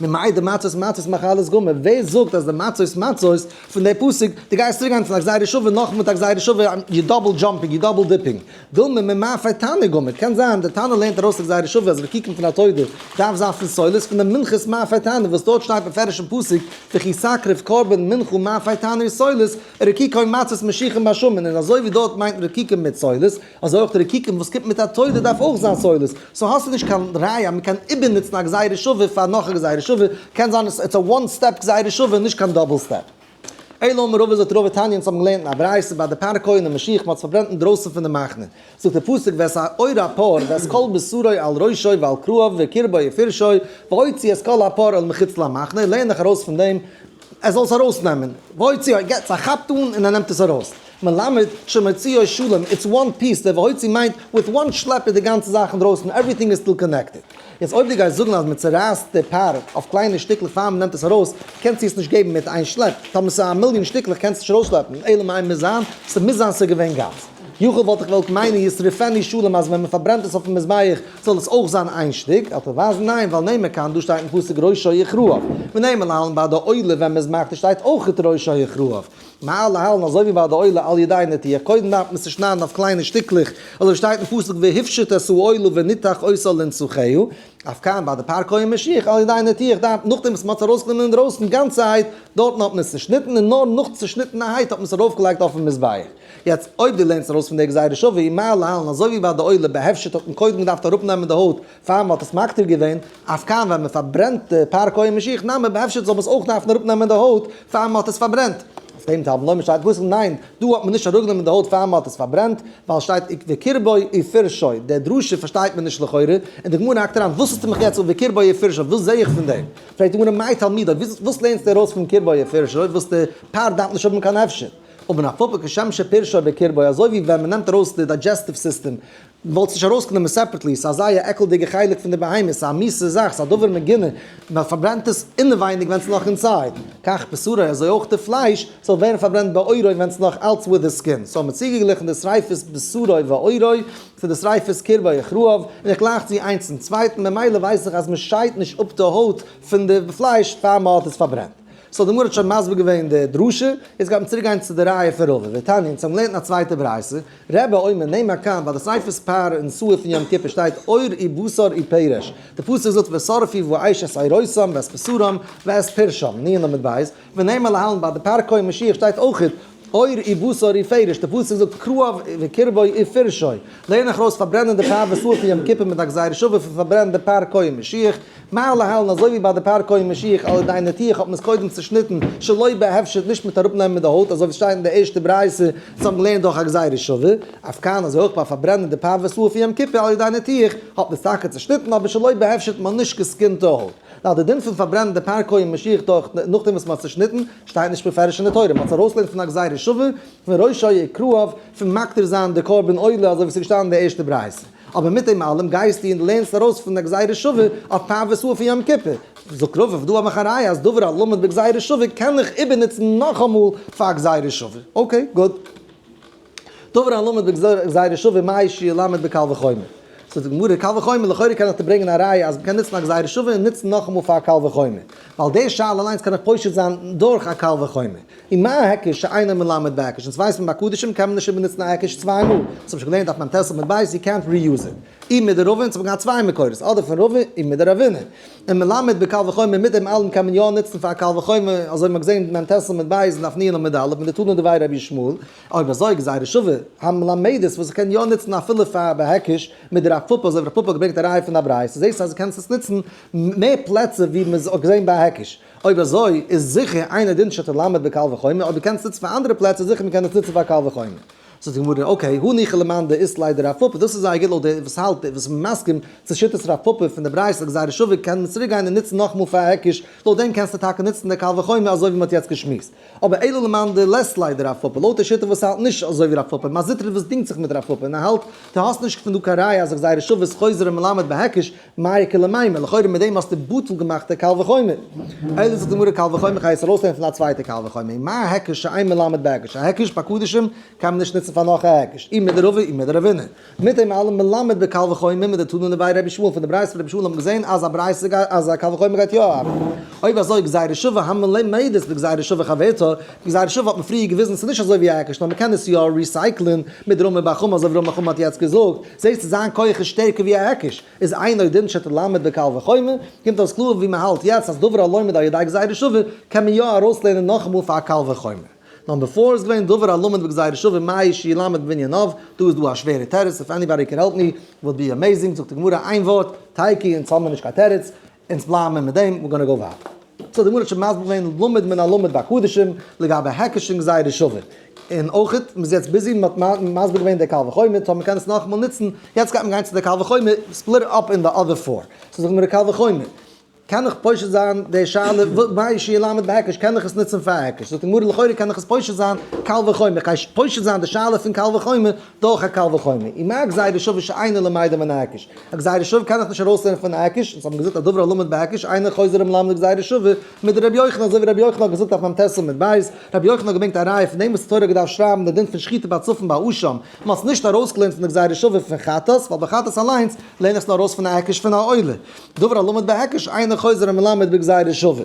ממאי דמצות מצות מחלות גמור, ווער זאגט אז די מצות מצות פון די פסוק, דו גייסט צוריק גיין פון א גזירה שווה נאך מיט א גזירה שווה, you double jumping, you double dipping, דילמא ממאפה תנא גמור, קען זיין די תנא לערנט ארויס די גזירה שווה אז רקיקים פון א תודה דארף זיין פון סולת פון די מנחת מאפה תנא וואס דארט שטייט בפירוש אין פסוק וכי תקריב קרבן מנחה מאפה תנא סולת רקיקי מצות משיחין בשמן און אזוי ווי דארט מיינט רקיקים מיט סולת אזוי אויך די רקיקים וואס קומט מיט א תודה דארף אויך זיין סולת, so האסטו נישט קיין ראיה אז מ'קען איבערנוצן א גזירה שווה פאר נאך א גזירה שווה, קען זיין it's a one step גזירה שווה נישט קיין double step. אלא אמר רבא זאגט רבא תניא אונז האבן געלערנט אין א ברייתא ביי די פר כהן המשיח מ'האט עס פארברענט אינדרויסן פון די מחנה זאגט דער פסוק ואת עור הפר ואת כל בשרו על ראשו ועל כרעיו וקרבו ופרשו והוציא את כל הפר אל מחוץ למחנה לערן איך ארויס פון דעם ער זאל עס ארויסנעמען והוציא געטס א כאפט אן און ער נעמט עס ארויס. מלמד שמוציאו שלם, it's one piece, דער והוציא מיינט with one שלעפ איז די גאנצע זאך אינדרויסן, everything איז still connected. יעצט אויב דו גייסט זאגן אז מען צורייסט די פר אויף קליינע שטיקלעך פאר מען נעמט עס ארויס, קענסטו עס נישט געבן מיט איין שלעפ, טאמער ס'איז א מיליאן שטיקלעך קענסטו נישט ארויסשלעפן, אלא מאי מוז זיין, ס'מוז זיין ס'איז געווען גאנץ. יכול וואלט איך געוואלט מיינען ישרפנו שלם אז ווען מען פארברענט עס אויפן מזבח זאל עס אויך זיין איין שטיק, אל תווייזן ניין ווייל נאמר כאן דא שטייט אין פסוק ראשו וכרעיו, ונאמר להלן ביי די עולה ווען מ'איז מקטיר שטייט אויך ראשו וכרעיו. מה להלן אזוי ווי ביי די עולה על ידי נתיח, קודם דארף מען עס צושניידן אויף קליינע שטיקלעך, אזוי ווי שטייט אין פסוק והפשט את העולה וניתח אותה לנתחיה, אף כאן ביי די פר כהן משיח על ידי נתיח דארף נאכדעם וואס מען האט עס ארויסגענומען אינדרויסן גאנצערהייט, דארטן האט מען עס צושניטן און נאר נאך צושניטענערהייט האט מען עס ארויפגעלייגט אויפן מזבח. יעצט אויב דו לערנסט ארויס פון די גזירה שווה, מה להלן אזוי ווי ביי די עולה בהפשט האט מען קודם געדארפט אראפנעמען די הויט פאר מען האט עס מקטיר געווען, אף כאן ווען מען פארברענט די פר כהן משיח נמי בהפשט זאל מען עס אויך דארפן אראפנעמען די הויט פאר מען האט עס פארברענט. אויף דעם תלמוד לומר שטייט פסוק ניין, דא האט מען נישט אראפגענומען די הויט פאר מען האט עס פארברענט, ווייל שטייט וקרבו ופרשו, די דרשה פארשטייט מען נישט לכאורה, און די גמרא האקט אריין וואס האסטו מיך יעצט וקרבו ופרשו וואס זעה איך פון דעם? פרעגט די גמרא מאי תלמודו וואס לערנסטו ארויס פון קרבו ופרשו וואס די פר דארף נישט האבן קיין הפשט? אמר רב פפא כשם שפרשו בקרבו אזוי ווי ווען מען נעמט ארויס די digestive system וואלטסט נישט ארויסגענומען separately, ס'איז א זייער עקלדיגע חלק פון די בהמה, ס'איז א מיסע זאך, ס'איז א דבר מגונה, מען פארברענט עס אינעווייניג ווען ס'איז נאך inside, כך בשרו אזוי אויך די פלייש זאל ווערן פארברענט בעורו ווען ס'איז נאך אלץ with the skin, so האט מען צוגעגליכן די שריפת בשרו ועורו צו די שריפת קרבו וכרעיו, און איך גלייך צו איינס צום צווייטן, ממילא ווייס איך אז מען שיידט נישט אפ די הויט פון די פלייש פאר מען האט עס פארברענט. so די גמרא האט שוין מסביר געווען די דרשה, יעצט גייט מען צוריק גיין צו די ראיה פון רבא, ותניא, אונז האבן געלערנט אין א צווייטע ברייתא, רבי אומר נאמר כאן ביי די שריפת פר און שעיר פון יום כיפור שטייט עור ובשר ופרש, די פסוק זאגט ושרפו באש את עורותם ואת בשרם ואת פרשם, נ' עמוד ב', ונאמר להלן ביי די פר כהן משיח שטייט אויכעט עור ובשר ופרש, די פסוק זאגט כרעיו וקרבו ופרשו, לערן איך ארויס פארברענען די פר ושעיר פון יום כיפור מיט א גזירה שווה פון פארברענען די פר כהן משיח, מה להלן אזוי ווי ביי די פר כהן משיח על ידי נתיח האט מען עס קודם צושניטן שלא בהפשט נישט מיט אראפנעמען די הויט אזוי ווי ס'שטייט אין די ערשטע ברייתא וואס האבן געלערנט דורך א גזירה שווה, אף כאן אזוי אויך ביי פארברענען די פר ושעיר פון יום כיפור על ידי נתיח האט מען עס טאקע צושניטן אבער שלא בהפשט מען האט נישט געסקינט די הויט. נאר די דין פון פארברענען די פר כהן משיח דורך נאכדעם וואס מען האט צושניטן שטייט נישט בפירוש אין די תורה, מען האט עס ארויסגעלערנט פון א גזירה שווה פון ראשו וכרעיו פון מקטיר זיין די קרבן עולה אזוי ווי ס'איז געשטאנען אין די ערשטע ברייתא. אבער מיט דעם אלעם גייסטו און לערנסט ארויס פון די גזירה שווה אויף פר ושעיר פון יום כיפור. זאגט רבא, דא האב איך א ראיה אז דבר הלמד בגזירה שווה קען איך איבערנוצן נאכאמאל פאר גזירה שווה. okay, good. דבר הלמד בגזירה שווה מהו שילמד בקל וחומר. זאגט די גמרא, קל וחומר, לכאורה קען איך דיר ברענגען א ראיה אז מ'קען נוצן א גזירה שווה און נוצן נאכאמאל פאר קל וחומר. ווייל די שאלה אליינס קען איך פושט זיין דורך א קל וחומר. ומה היקש שאינו מלמד בהיקש, אונז ווייסן ביי קדשים קען מען נישט איבערנוצן א היקש צוויי מאל, דאס האב איך שוין געלערנט דף מ"ט עמוד ב', יו קענט ריוז איט. אי מדרבא, אונז האבן געהאט צוויי מקורות, אדער פון רבא אי מדרבינא. און מלמד בקל וחומר, מיט דעם אלעם קען מען יא נוצן פאר א קל וחומר, אזוי האט מען געזען מ"ט עמוד ב' און דף נ' עמוד א', מיט די תנא דבי רבי ישמעאל, אויב אזוי גזירה שווה, המלמדת וואס איך קען יא נוצן אפילו פאר בהיקש, מדרב פפא, אזוי ווי רב פפא האט געברענגט א ראיה פון א ברייתא, זעסטו אז דו קענסט עס נוצן מער פלעצער ווי מען האט געזען ביי א היקש. אויב אזוי איז זיכער אינו דין שתלמד בקל וחומר, אויב דו קענסט נוצן פאר אנדערע פלעצער זיכער מ'קען עס נוצן פאר קל וחומר. זאגט די גמרא, okay, הניחא למאן דאית ליה דרב פפא, דאס איז זייער גוט לויט די וואס האלט וואס איז מסכים צו שיטת רב פפא פון די ברייתא גזירה שווה קען מען צוריק גיין און נוצן נאכאמאל פאר א היקש, לויט דעם קענסטו טאקע נוצן די קל וחומר אזוי ווי מען האט יעצט געשמועסט. אבער אלא למאן דלית ליה דרב פפא, לויט די שיטה וואס האלט נישט אזוי ווי רב פפא, מר זוטרא וואס דינגט זיך מיט רב פפא און ער האלט דו האסט נישט פון דא קיין ראיה אז גזירה שווה איז חוזר ומלמד בהיקש, מאי איכא למימר, לכאורה מיט דעם האסטו בטל געמאכט די קל וחומר. אלא זאגט די גמרא קל וחומר כ'גיי עס ארויסלערנען פון א צווייטע קל וחומר, ומה היקש שאין מלמד בהיקש, א היקש ביי קדשים קען מען נישט נוצן פאר נאך א היקש, אי מדרבא אי מדרבינא. מיט דעם אלעם מלמד בקל וחומר מדתנא דבי רבי ישמעאל פון די ברייתא פון רבי ישמעאל האט מען געזען אז א ברייתא גייט אז א קל וחומר גייט יא ארבעטן. אויב אזוי גזירה שווה המלמדת בגזירה שווה חברתה, גזירה שווה האט מען פריער געוויזן ס'איז נישט אזוי ווי א היקש נאר מ'קען עס יא recycle ן מדרמי בר חמא אזוי ווי רמי בר חמא האט יעצט געזאגט, זעסטו זיין כח איז שטערקער ווי א היקש, איז אינו דין שתלמד בקל וחומר, קומט אויס קלאר ווי מ'האלט יעצט אז דבר הלומד על ידי גזירה שווה קען מען יא ארויסלערנען נאכאמאל פאר א קל וחומר. number four איז געווען דבר הלומד בגזירה שווה מהו שילמד בבנין אב, דא איז דא א שווערע תירוץ, if anybody can help me would be amazing, זאגט די גמרא איין ווארט, תיקו, אונז האבן מיר נישט קיין תירוץ, אונז בלייבן מיר מיט דעם, we're gonna go ווייטער. so די גמרא האט שוין מסביר געווען למד מן הלמד בקדשים לגבי היקש און גזירה שווה. און אויכעט, מ'איז יעצט busy, מ'האט מסביר געווען די קל וחומר, so מ'קען עס נאכאמאל נוצן, יעצט גייט מען גיין צו די קל וחומר, split up אין די other four. so זאגט די גמרא קל וחומר. קען איך פושט זיין די שאלה מהו שילמד בהיקש קען איך עס נוצן פאר היקש? זאגט די גמרא לכאורה קען איך עס פושט זיין קל וחומר, איך גיי פושט זיין די שאלה פון קל וחומר דורך א קל וחומר, ומה גזירה שווה שאינו למדה מן ההיקש, א גזירה שווה קען איך נישט ארויסלערנען פון היקש, אונז האבן געזאגט א דבר הלמד בהיקש אינו חוזר ומלמד גזירה שווה מדרבי יוחנן אזוי ווי רבי יוחנן האט געזאגט אויף מ"ט עמוד ב', רבי יוחנן האט געברענגט א ראיה פון דעם וואס די תורה האט געדארפט שרייבן די דין פון שחיטה בצפון באשם, מען האט עס נישט ארויסגעלערנט פון די גזירה שווה פון חטאת, ווייל ביי חטאת אליינס לערן איך עס נאר ארויס פון א היקש פון א עולה. דבר הלמד בהיקש אינו חוזר ומלמד בגזירה שווה.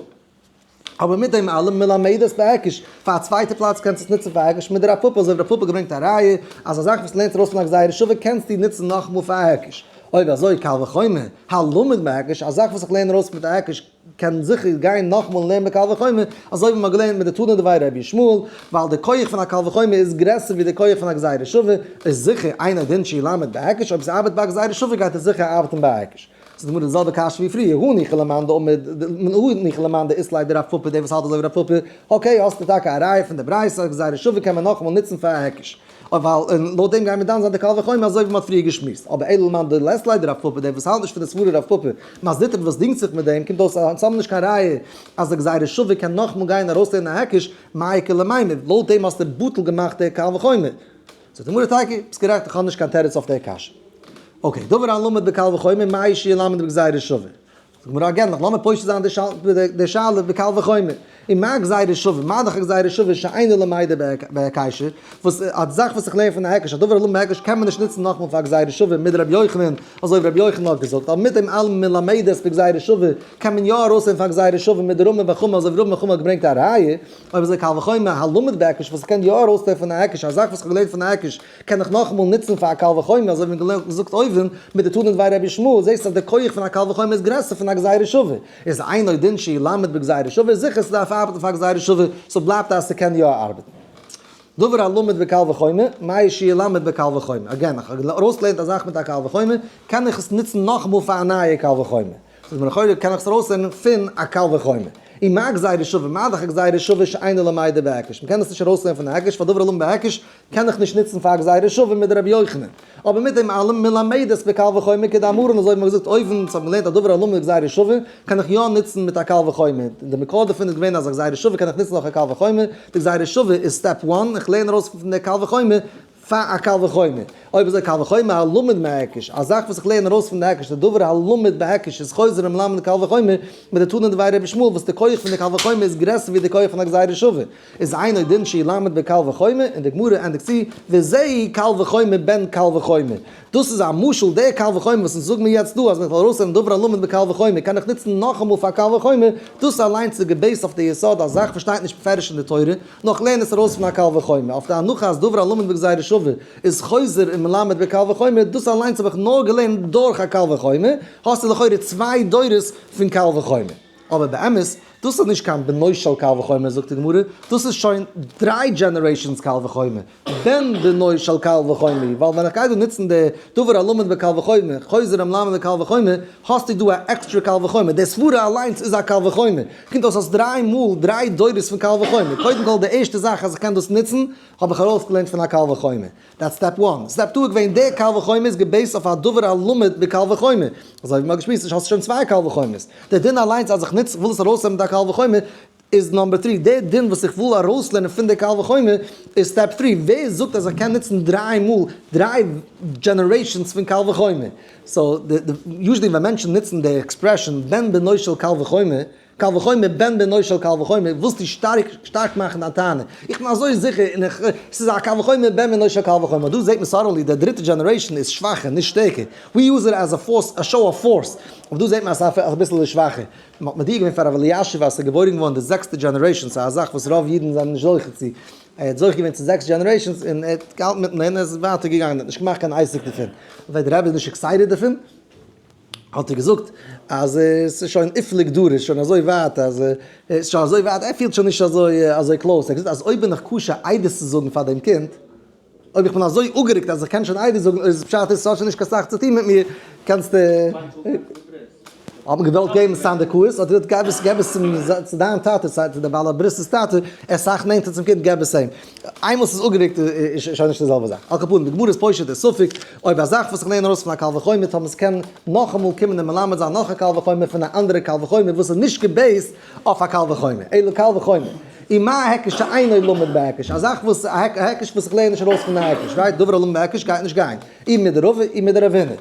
אבער מיט דעם אלעם מלמדת בהיקש, פאר א צווייטע פלאץ קענסטו עס נוצן פאר היקש מדרב פפא, אזוי ווי רב פפא געברענגט א ראיה אז א זאך וואס לערנט ארויס פון א גזירה שווה קענסטו נוצן נאכאמאל פאר א היקש. אויב אזוי קל וחומר, הלמד בהיקש, א זאך וואס איך לערן ארויס מיט א היקש קען זיכער גיין נאכאמאל לערנען בקל וחומר, אזוי ווי מ'האט געלערנט מיט די תנא דבי רבי ישמעאל, ווייל די כח פון א קל וחומר איז גרעסער ווי די כח פון א גזירה שווה, איז זיכער אינו דין שילמד בהיקש, אויב ס'ארבעט ביי א גזירה שווה גייט עס זיכער ארבעטן ביי א היקש. ס'איז גמרא די זעלבע קשיא ווי פריער, הניחא למאן דאמר, הניחא למאן דאית ליה דרב פפא, דער וואס האלט אזוי ווי רב פפא, okay האסטו טאקע א ראיה פון די ברייתא אז גזירה שווה קען מען נאכאמאל נוצן פאר א היקש. ווייל און לויט דעם גייען מיר דן זיין די קל וחומר אזוי ווי מ'האט פריער געשמועסט. אבער אלא למאן דלית ליה דרב פפא, דער וואס האלט נישט פון די סברא רב פפא, מר זוטרא וואס דינגט זיך מיט דעם, קומט אויס אז אונז האבן נישט קיין ראיה אז די גזירה שווה קען נאכאמאל גיין ארויסלערנען א היקש, מאי איכא למימר, לויט דעם האסטו בטל געמאכט די קל וחומר. זאגט די גמרא תיקו, ביסט גערעכט איך האב נישט קיין תירוץ אויף די קשיא. okay, דבר הלמד בקל וחומר, מהו שילמד בגזירה שווה. זאגט די גמרא again, לאמיר פושט זיין די שאלה בקל וחומר. ומה גזירה שווה, מה דאך גזירה שווה שאינו למדה בהיקש, וואס א זאך וואס איך לערן פון א היקש, א דבר הלמד בהיקש קען מען נישט נוצן נאכאמאל פאר גזירה שווה מדרבי יוחנן, אזוי ווי רבי יוחנן האט געזאגט, אבער מיט דעם אלעם מלמדת בגזירה שווה קען מען יא ארויסנעמען פאר גזירה שווה מדרמי בר חמא אזוי ווי רמי בר חמא האט געברענגט א ראיה, אויב אזוי קל וחומר הלמד בהיקש וואס איך קען יא ארויסנעמען פון א היקש, א זאך וואס איך האב געלערנט פון א היקש קען איך נאכאמאל נוצן פאר א קל וחומר, אזוי ווי מ'האט געזאגט אויבן מיט די תנא דבי רבי ישמעאל, זעסט אז די כח פון א קל וחומר איז גרעסער פון א גזירה שווה, איז אינו דין שילמד בגזירה שווה, זיכער ס'דארף ארבעטן פאר גזירה שווה, so בלייבט אז ס'קען יא ארבעטן. דבר הלמד בקל וחומר, מהו שילמד בקל וחומר. again, איך האב ארויסגעלערנט א זאך מיט א קל וחומר, קען איך עס נוצן נאכאמאל פאר א נייע קל וחומר. ס'איז מיר לכאורה קען איך עס ארויסלערנען פון א קל וחומר. ומה גזירה שווה, מה דאך א גזירה שווה שאינו למדה בהיקש. מ'קען עס נישט ארויסלערנען פון א היקש, פאר דבר הלמד בהיקש קען איך נישט נוצן פאר א גזירה שווה מדרבי יוחנן. אבער מיט דעם אלעם מלמדת בקל וחומר כדאמרן אזוי ווי מ'האט געזאגט אויבן, אונז האבן געלערנט א דבר הלמד בגזירה שווה קען איך יא נוצן מיט א קל וחומר. די מקור דערפון איז געווען אז א גזירה שווה קען איך נוצן אויך א קל וחומר. די גזירה שווה איז step one, איך לערן ארויס פון די קל וחומר פאר א קל וחומר. אויב אזוי קל וחומר הלמד מהיקש, א זאך וואס איך לערן ארויס פון די היקש, די דבר הלמד בהיקש איז חוזר ומלמד קל וחומר, מיט די תנא דבי רבי ישמעאל וואס די כח פון די קל וחומר איז גרעסער ווי די כח פון א גזירה שווה, איז אינו דין שילמד בקל וחומר, און די גמרא ענדיגט צו, וזהו קל וחומר בן קל וחומר. דאס איז א משל, דער קל וחומר וואס אונז זאגן מיר יעצט דא אז מען זאל ארויסנעמען דבר הלמד בקל וחומר קען איך נוצן נאכאמאל פאר קל וחומר, דאס אליינס איז גע base ט אויף די יסוד אז זאך וואס שטייט נישט בפירוש אין די תורה, נאר כ'לערן עס ארויס פון א קל וחומר, אויף די הנחה אז דבר הלמד בגזירה שווה איז חוזר און מלמד בקל וחומר, דאס אליינס האב איך נאר געלערנט דורך א קל וחומר, האסטו לכאורה צוויי דורות פון קל וחומר. אבער באמת, דאס איז נישט קיין בנו של קל וחומר זאגט די גמרא, דאס איז שוין דריי generations קל וחומר, בן בנו של קל וחומר, ווייל ווען איך גיי דא נוצן די דבר הלמד בקל וחומר, חוזר המלמד בקל וחומר, האסטו דא א עקסטרע קל וחומר, די סברה אליינס איז א קל וחומר, קומט אויס האסט דריי מאל דריי דורות פון קל וחומר, קודם כל די ערשטע זאך אז איך קען דאס נוצן, האב איך ארויסגעלערנט פון א קל וחומר. That's step one. Step two איז געווען דער קל וחומר איז גע base ט אויף א דבר הלמד בקל וחומר. אזוי ווי מ'האט געשמועסט נישט האסטו שוין צוויי קל וחומר'ס. דער דין אליינס אז איך נוץ איך וויל עס ארויסנעמען מיט א קל וחומר איז number three. דער דין וואס איך וויל ארויסלערנען פון דער קל וחומר איז step three. ווער זאגט אז איך קען נוצן דריי מאל דריי generations פון קל וחומר? So usually ווען מענטשן נוצן די expression בן בנו של קל וחומר קל וחומר בן בנו של קל וחומר, ווילסטו שטארק שטארק מאכן דיין טענה, איך בין אזוי זיכער און איך, ס'איז א קל וחומר בן בנו של קל וחומר, דא זעט מען suddenly די דריטע generation איז שוואכער נישט שטערקער, we use it as a force, a show of force, אבער דא זעט מען אז ס'איז אביסל שוואכער, מ'האט מודיע געווען פאר רב אלישיב אז ס'איז געבוירן געווארן די זעקסטע generation, ס'איז א זאך וואס רוב אידן זענען נישט זוכה צו, ער האט זוכה געווען צו זעקס generations און ער האט געהאלטן מיטן לערנען, ער איז ווייטער געגאנגען, ער האט נישט געמאכט קיין עסק דערפון, ווייל דער רבי איז נישט excited דערפון. האט ער געזאגט אז עס איז שוין איפליג דרש שוין אזוי ווייט אז עס איז שוין אזוי ווייט ער פילט שוין נישט אזוי אזוי close, ער האט געזאגט אז אויב בין איך כשר עדות צו זאגן פאר דעם קינד, אויב איך בין אזוי אפגערוקט אז איך קען שוין עדות זאגן איז פשט איז ס'האט שוין נישט קיין סאך צו טון מיט מיר, קענסטו. האט מען געוואלט געבן סנדקאות, האט ער געזאגט געב עס געב עס צו דיין טאטע, צו די בעל הברית'ס טאטע, ער איז סאך נענטער צום קינד געב עס אים. איינמאל ס'איז אפגערוקט איז שוין נישט די זעלבע זאך. על כל פנים, די גמרא איז פושט די ספק, אויב א זאך וואס איך לערן ארויס פון א קל וחומר טאמער ס'קען נאכאמאל קומען און מלמד זיין נאך א קל וחומר פון א אנדערע קל וחומר וואס איז נישט גע base ט אויף א קל וחומר, אלא קל וחומר. ומה היקש שאינו למד בהיקש, א זאך וואס א היקש וואס איך לערן נישט ארויס פון א היקש, right? דבר הלמד בהיקש גייט נישט גיין, אי מדרבא אי מדרב הונא.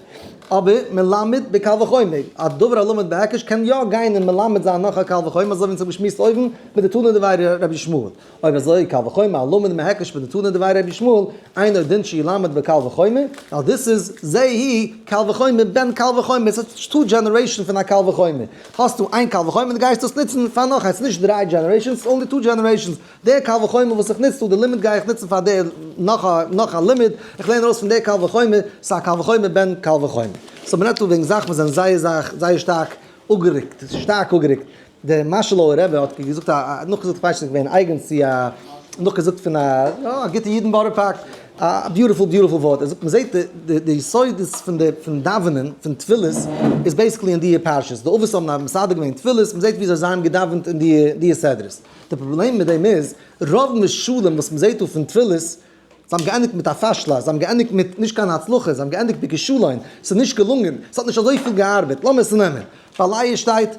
אבער מלמד בקל וחומר, א דבר הלמד בהיקש קען יא גיין און מלמד זיין נאך א קל וחומר אזוי ווי אונז האבן געשמועסט אויבן מיט די תנא דבי רבי ישמעאל. אויב אזוי קל וחומר הלמד מהיקש בדתנא דבי רבי ישמעאל, אינו דין שילמד בקל וחומר, ווייל דאס איז זה היא קל וחומר בן קל וחומר, ס'איז two generation פון א קל וחומר, האסטו איין קל וחומר און גייסט דאס נוצן פאר נאך איינס, נישט דריי generations, only two generations, דער קל וחומר וואס איך נוץ דא, די לימוד גיי איך נוצן פאר די נאך א נאך א לימוד, איך לערן ארויס פון דער קל וחומר, ס'איז א קל וחומר בן קל וחומר. So מ'רעדט דא וועגן זאכן וואס זענען זייער זאך זייער שטארק אפגערוקט, שטארק אפגערוקט. דער מאשלאווער רבי האט געזאגט א נאכגעזאגט איך ווייס נישט געווען אייגענס צו א נאכגעזאגט פון א א גוטע איד אין בארא פארק א beautiful beautiful ווארט ער זאגט מען זעט די די יסודות פון די פון דאווענען פון תפילות איז basically אין די פרשיות די אבות האבן מסדר געווען תפילות מען זעט וויאזוי זיי האבן געדאווענט אין די די סדרות די פראבלעם מיט דעם איז רוב משלים וואס מען זעט דא פון תפילות זיי האבן געענדיגט מיט א פשלה, זיי האבן געענדיגט מיט נישט קיין הצלחה, זיי האבן געענדיגט בכישלון, ס'איז נישט געלונגען, ס'האט נישט אזויפיל געארבעט, לאמיר עס נעמען, ביי לאה שטייט,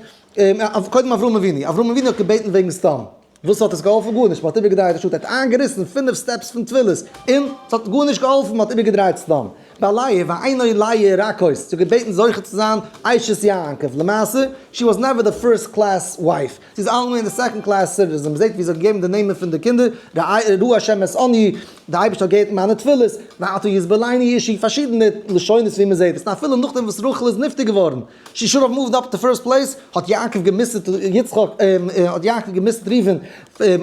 קודם אברהם אבינו, אברהם אבינו האט געבעטן וועגן סדום, וואס האט עס געהאלפן? גארנישט, מ'האט איבערגעדרייט די שטאט, ער האט איינגעריסן פינף steps פון תפילות, און ס'האט גארנישט געהאלפן, מ'האט איבערגעדרייט סדום. ביי לאה, ועיני לאה רכות, זי האט געבעטן זוכה צו זיין אשת יעקב, למעשה, she was never the first class wife, זי איז אלעמאל אין די second class citizen, מ'זעט ווי זי האט געגעבן די נעמען פון די קינדער, ראה השם את עניי, די אייבערשטער האט געהערט מיינע תפילות, ועתה ישבעני אישי, פארשידענע לשונות ווי מ'זעט עס, און אפילו נאכדעם וואס רחל איז נפטר געווארן, she should have moved up to first place, האט יעקב געמוסר'ט יצחק, האט יעקב געמוסר'ט ראובן,